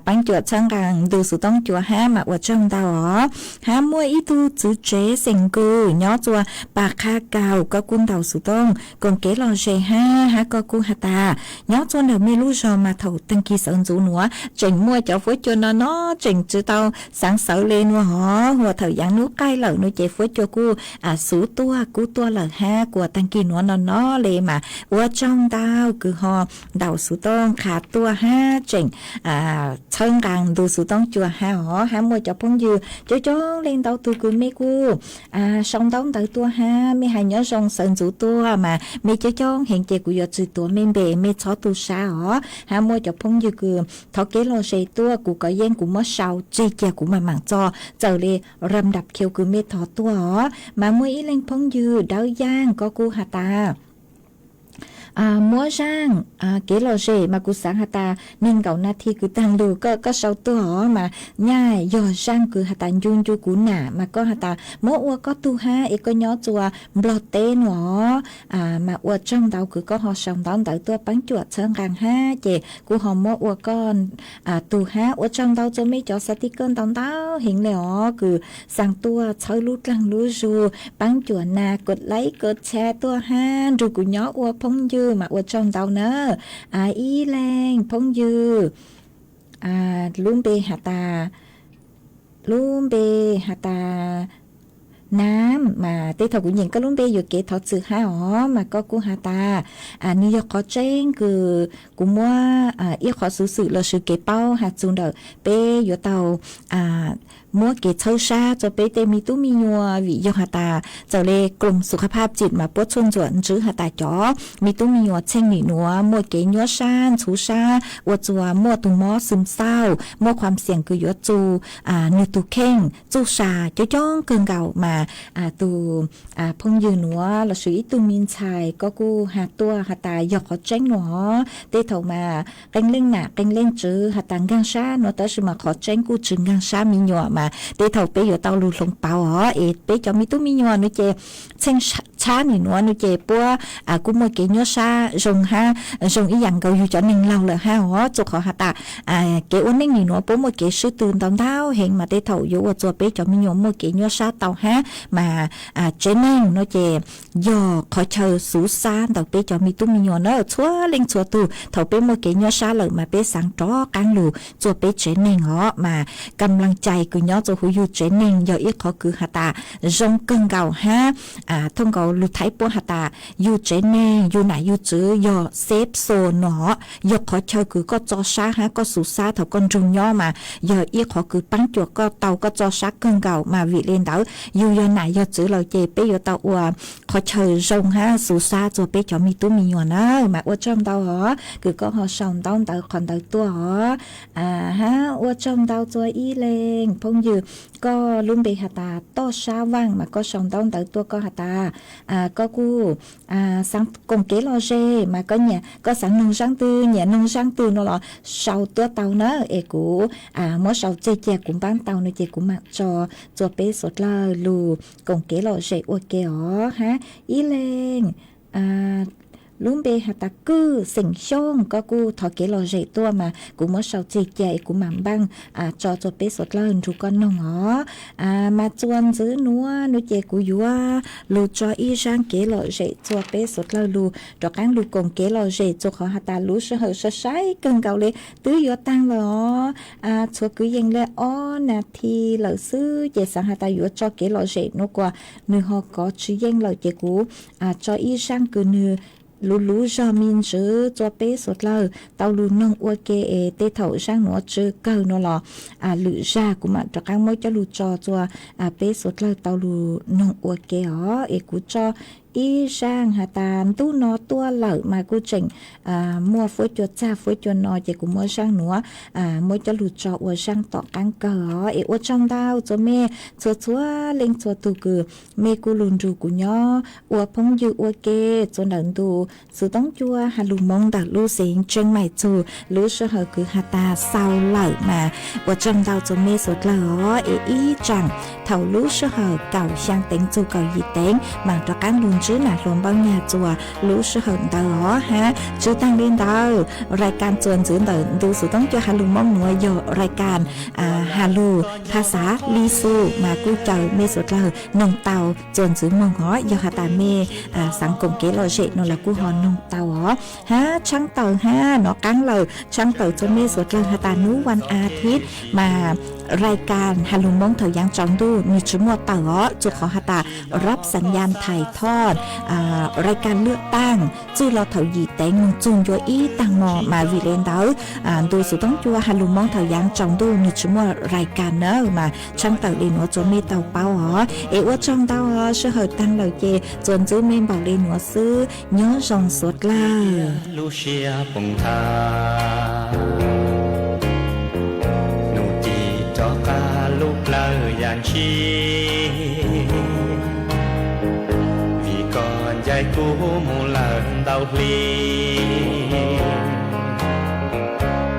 paab cuam txhawb nqaa ntu xuv tooj cua hab mas ua tsaug ntau os. Hab muaj ib tug txiv tsev xeem Nkws nyob rua Pas Qha Kaus koj kuj ntaus xuv tooj koom kev lom zem hab, hab koj kuj has tas nyob rua ntawm mej lub zog mas thaum taag kis sawv ntxuv nuav tseem muaj cov fuab cua no no tseem tsi tau xaav sawv le nuav hov. Huam thaum yaav nub qaij lawm nuav ces fuab cua kuj xuv tuaj kub tuaj lawm hab kuas taag kis nuav no no le mas ua tsaug ntau kws ho ntaus xuv tooj qha tuaj hab tseem txhawb nqaa ntu xuv tooj cua hab os. Hab muaj cov phooj ywg coob coob leej ntau tug kws mej kuj sau ntaub ntawv tuaj hab mej has nyob zoo sawv ntxuv tuaj mas mej coob coob heev ces kuv yuav tsi tuav mej npe, mej txhob tu sab os. Hab muaj cov phooj ywg kws thov kev lom zem tuaj kuv kov yeej kuv muab sau tseg kiag kuv mam maam txo txawm le ram ndap khiu kws mej thov tuaj os. Mas muaj ib leeg phooj ywg Dawb Yaaj koj kuj has tas muab zaaj kev lom zem mas kuv xaav has tas neeg nkaum nas this kws taag lug koj, koj sau tuaj os mas nyaj yog zaaj kws has tas ncu ncu kuv nam mas koj has tas muab ua koj tug hab es koj nyob txua Nplog teb nuav os, mas ua tsaug ntau kws koj ho sau ntaub ntawv tuaj paab cuam txhawb nqaa hab ces kuv ho muab ua koj tug hab. Ua tsaug ntau txua mej cov xav tij kawj ntau ntau heev le os kws xaav tuaj txhawb lub dlaag lub zug paab cuam nas kod laib kod tshab tuaj hab nrug kuv nyob ua phooj ywg mas ua tsaug ntau na. Ib leeg phooj ywg lub npe has tas, lub npe has tas Nam mas tej thaum kuv nyeem koj lub npe yuam kev thov txim hab os mas koj kuj has tas nws yog qhov tseeb kws kuv muab ib qhov xuv xwm lossis kev paub has txug ntawm peb yuav tau muab kev txhawb sab txua peb tej me tub me nyuam vim yog has tas txawm le krom xu kha phaj txim mas puab txhua ntxuam ntswb has tas cov me tub me nyuam txheej nim nuav muaj kev nyuab sab ntxhuv sab ua txua muaj tug mob xwm xauj muaj khuam xiam kws yuav txug nwg tug kheej txuj sa coob coob kawg nkaus mas tug phooj ywg nuav lossis ib tug me ntxhais koj kuj has tuaj has tas yog qhov tseeb nuav. Tej thaum mas qee leej nam qee leej tswv has tas nkaag sab nuav tab sis mas qhov tseeb kuj tsi nkaag sab me nyuam mas tej thaum peb yuav tau lug hloov pauv os es peb cov me tub me nyuam nws ces txheej tshab nim nuav nws ces puab kuj muaj kev nyuaj sab zoo hab zoo ib yaam nkaus yug cov neeg laug lawm hab os. Txug qhov has tas kev ua neej nim nuav puab muaj kev swb tw ntau ntau heev mas tej thaum yuav ua txua peb cov me nyuam muaj kev nyuaj sab tau hab mas tsev neeg nuav ces yog qhov chaw xuv sab ntawm peb cov me tub me nyuam na. Txhua leej txhua tug thaum peb muaj kev nyuaj sab lawm mas peb xaav rov qaab lug txua peb tsev neeg os mas kam laj cai kws nyob txua huv yug tsev neeg yog ib qhov kws has tas zoo kawg nkaus hab thooj nkaus lug thaib puab has tas yug tsev neeg yug nam yug tswv yog safe zone no, yog qhov chaw kws koj txo sab hab koj xuv sab thaum koj nrug nyob mas yog ib qhov kws paab cuam koj tau koj txo sab kawg nkaus mas vim le ntawd yug yog nam yog tswv lawm ces peb yuav tau ua qhov chaw zoo hab xuv sab txua peb cov me tub me nyuam na. Mas ua tsaug ntau os kws koj ho sau ntaub ntawv qhov ntawd tuaj os. Hab ua tsaug ntau txua ib leeg phooj ywg, koj lub npe has tas Toj Sab Vaaj mas koj sau ntaub ntawv tuaj koj has tas koj kuj xaav koom kev lom zem mas koj nyiam koj xaav noog zaaj twg nyiam noog zaaj twg no los sau tuaj tau na es kuv muab sau tseg cia kuv npaab tau no ces kuv mam tso txua peb suav dlawg lug koom kev lom zem ua ke os. Hab ib leeg lub npe has tas Kwj xeem Xyooj koj kuj thov kev lom zem tuaj mas kuv muab sau tseg cia es kuv mam npaaj tso txua peb suav dlawg nrug koj noog os. Mas txua ntxwv nuav nuav ces kuv yuav lug tso ib zaaj kev lom zem txua peb suav dlawg lug rov qaab lug koom kev lom zem txua qhov has tas lub sij hawm sai sai kawg nkaus le twb yuav taag lawm os. Txhua kwv yees le ob nas thi lawm xwb ces xaav has tas yuav tso kev lom zem nuav kuas nwg ho kov tsi yeej lawm ces kuv tso ib zaaj kws nwg luv luv zog me ntsis txua peb suav dlawg tau lug noog ua ke es tej thaum zaaj nuav tsw kawg no los lwm zag kuv mam rov qaab muab coj lug tso txua peb suav dlawg tau lug noog ua ke os. Es kuv tso ib zaaj has tas ntuj no tuaj lawm mas kuj tseem muaj fuab cua txag fuab cua no ces kuv muab zaaj nuav muab coj lug tso ua zaaj tom qaab kawg os. Es ua tsaug ntau txua mej txhua txhua leej txhua tug kws mej kuj lug nrug kuv nyob ua phooj ywg ua ke txua ntawm ntu xov tooj cua Has Lus Moob ntawm lub xeev Tsheej Maim txug lub sij hawm kws has tas xaus lawm mas ua tsaug ntau txua mej suav dlawg os. Es ib tsaam thaum lub sij hawm kaum xyaa teev txug kaum yim teev mam rov qaab lug ntsib nam hluas Npauj Nyag txua lub sij hawm ntawd os hab. Tsi taag le ntawd, rais kas txuas ntxiv ntawm ntu xov tooj cua Has Lus Moob nuav yog rais kas Has Lus Phas Xav Lis Xus mas kuj caw mej suav dlawg noog tau txuas ntxiv moog os. Yog has tas mej xaav koom kev lom zem no los kuj ho noog tau os. Hab tshaab tawm hab nov qaab lawm, tshaab tawm txua mej suav dlawg has tas nub vas as thiv mas rais kas Has Lus Moob thaum yaav tsaus ntuj nwg tsi muaj tawm os, txug qhov has tas rab xav yas thais thoj rais kas lwj taaj txug los thaum yim teev moog txug ncua ib taag mo mas vim le ntawd ntu xov tooj cua Has Lus Moob thaum yaav tsaus ntuj nwg tsi muaj rais kas nawb mas tshaab tawm le nuav txua mej tau paub os. Es ua tsaug ntau os, sij hawm taag lawm ces txuas ntxiv mej npaum le nuav xwb, nyob zoo suav dlawg. Lub siab poob ntha, nug ci rov qab lub plawg yam ntshis, vim koj ncaim kuv moog lawm ntau Tau hli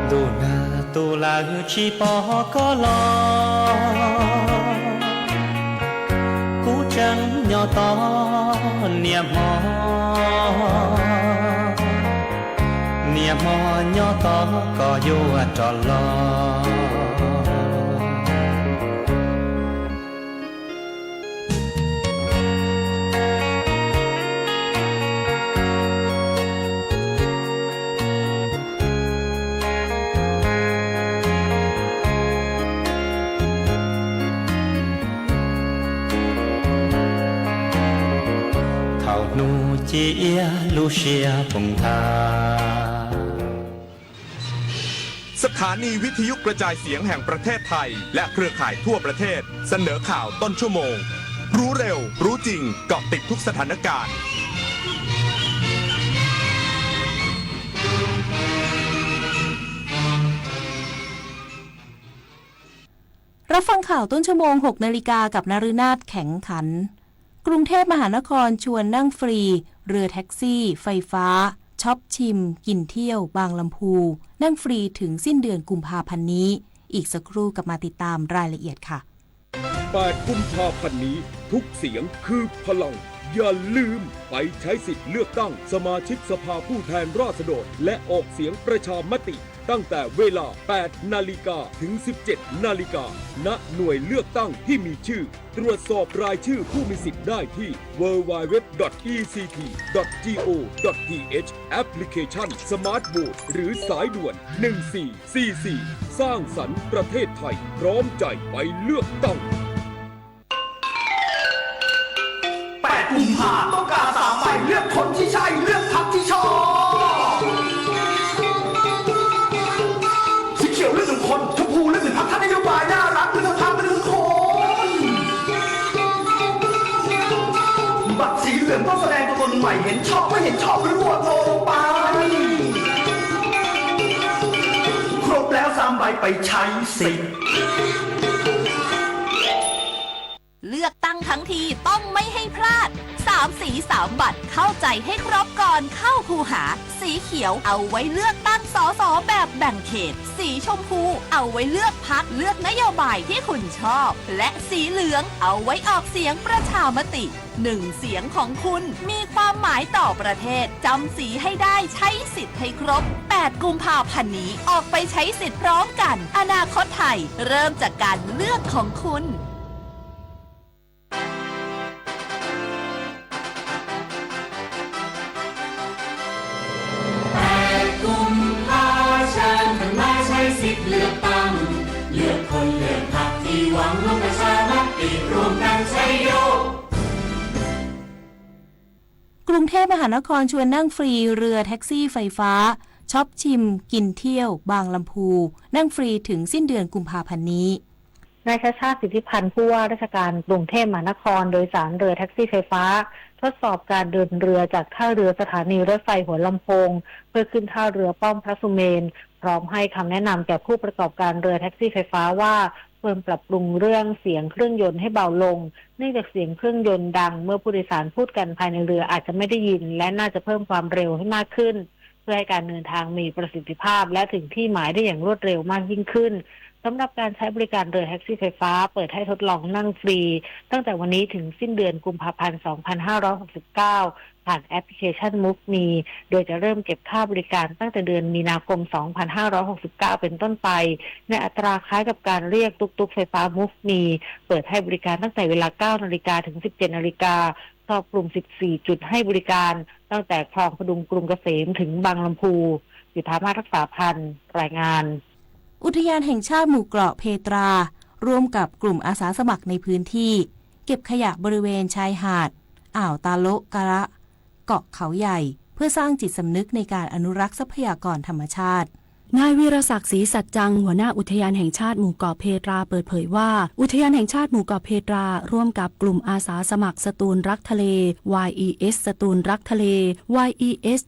ntuj nag tu lawv tsis pom koj los, kuv tseem nyob tos niaj hmo, niaj hmo nyob tos koj yuav rov los. Thaum hnub ci iab lub siab poob tha. สถานีวิทยุกระจายเสียงแห่งประเทศไทย และเครือข่ายทั่วประเทศ เสนอข่าวต้นชั่วโมง รู้เร็ว รู้จริง เกาะติดทุกสถานการณ์ รับฟังข่าวต้นชั่วโมง หกนาฬิกา กับนฤนาถ แข็งขัน กรุงเทพมหานครชวนนั่งฟรีเรือแท็กซี่ไฟฟ้า ช็อปชิมกินเที่ยวบางลำพู นั่งฟรีถึงสิ้นเดือนกุมภาพันธ์นี้ อีกสักครู่กลับมาติดตามรายละเอียดค่ะ แปดกุมภาพันธ์นี้ ทุกเสียงคือพลัง อย่าลืมไปใช้สิทธิ์เลือกตั้งสมาชิกสภาผู้แทนราษฎร และออกเสียงประชามติ ตั้งแต่เวลา แปดนาฬิกา ถึง สิบเจ็ดนาฬิกา ณ หน่วยเลือกตั้งที่มีชื่อ ตรวจสอบรายชื่อผู้มีสิทธิ์ได้ที่ ดับเบิลยู ดับเบิลยู ดับเบิลยู ดอท อี ซี ที ดอท จี โอ ดอท ที เอช แอปพลิเคชัน สมาร์ทโหวต หรือสายด่วน หนึ่งสี่สี่สี่ สร้างสรรค์ประเทศไทย พร้อมใจไปเลือกตั้ง แปดกุมภาต้องการสามใบ เลือกคนที่ใช่ เลือกพรรคที่ชอบ สีเขียวเลือกหนึ่งคน ชมพูเลือกหนึ่งพรรค ถ้านโยบายน่ารัก เลือกทั้งพรรค เลือกทุกคน บัตรสีเหลืองต้องแสดงตัวตนใหม่ เห็นชอบไม่เห็นชอบหรือโหวตโนลงไป ครบแล้วสามใบไปใช้สิทธิ์ เลือกตั้งทั้งทีต้องไม่ให้พลาด สามสีสามบัตร เข้าใจให้ครบก่อนเข้าคูหา สีเขียวเอาไว้เลือกตั้ง สส แบบแบ่งเขต สีชมพูเอาไว้เลือกพรรค เลือกนโยบายที่คุณชอบ และสีเหลืองเอาไว้ออกเสียงประชามติ หนึ่งเสียงของคุณมีความหมายต่อประเทศ จำสีให้ได้ ใช้สิทธิ์ให้ครบ แปดกุมภาพันธ์นี้ ออกไปใช้สิทธิ์พร้อมกัน อนาคตไทย เริ่มจากการเลือกของคุณ แปดกุมภา เชิญท่านมาใช้สิทธิ์เลือกตั้ง เลือกคนเลือกพรรคที่หวังลงประชามติ ร่วมกันใช้โยก กรุงเทพมหานครชวนนั่งฟรีเรือแท็กซี่ไฟฟ้า ช็อปชิมกินเที่ยวบางลำพู นั่งฟรีถึงสิ้นเดือนกุมภาพันธ์นี้ นายชัชชาติ สิทธิพันธ์ ผู้ว่าราชการกรุงเทพมหานคร โดยสารเรือแท็กซี่ไฟฟ้า ทดสอบการเดินเรือจากท่าเรือสถานีรถไฟหัวลำโพง เพื่อขึ้นท่าเรือป้อมพระสุเมรุ พร้อมให้คำแนะนำแก่ผู้ประกอบการเรือแท็กซี่ไฟฟ้าว่า ควรปรับปรุงเรื่องเสียงเครื่องยนต์ให้เบาลง เนื่องจากเสียงเครื่องยนต์ดัง เมื่อผู้โดยสารพูดกันภายในเรืออาจจะไม่ได้ยิน และน่าจะเพิ่มความเร็วให้มากขึ้น เพื่อให้การเดินทางมีประสิทธิภาพ และถึงที่หมายได้อย่างรวดเร็วมากยิ่งขึ้น สำหรับการใช้บริการเรือแท็กซี่ไฟฟ้า เปิดให้ทดลองนั่งฟรี ตั้งแต่วันนี้ถึงสิ้นเดือนกุมภาพันธ์ สองพันห้าร้อยหกสิบเก้า ผ่านแอปพลิเคชัน MoveMe โดยจะเริ่มเก็บค่าบริการตั้งแต่เดือนมีนาคม สองพันห้าร้อยหกสิบเก้า เป็นต้นไป ในอัตราคล้ายกับการเรียกตุ๊กตุ๊กไฟฟ้า MoveMe เปิดให้บริการตั้งแต่เวลา เก้านาฬิกา ถึง สิบเจ็ดนาฬิกา ครอบคลุม สิบสี่ จุดให้บริการ ตั้งแต่คลองพดุงกรุงเกษมถึงบางลำพู จุฑามาศ รักษาพันธ์ รายงาน อุทยานแห่งชาติหมู่เกาะเพตรา ร่วมกับกลุ่มอาสาสมัครในพื้นที่ เก็บขยะบริเวณชายหาด อ่าวตาโละกะละ เกาะเขาใหญ่ เพื่อสร้างจิตสำนึกในการอนุรักษ์ทรัพยากรธรรมชาติ นายวีรศักดิ์ ศรีสัจจัง หัวหน้าอุทยานแห่งชาติหมู่เกาะเพตราเปิดเผยว่า อุทยานแห่งชาติหมู่เกาะเพตรา ร่วมกับกลุ่มอาสาสมัครสตูลรักทะเล วาย อี เอส สตูลรักทะเล วาย อี เอส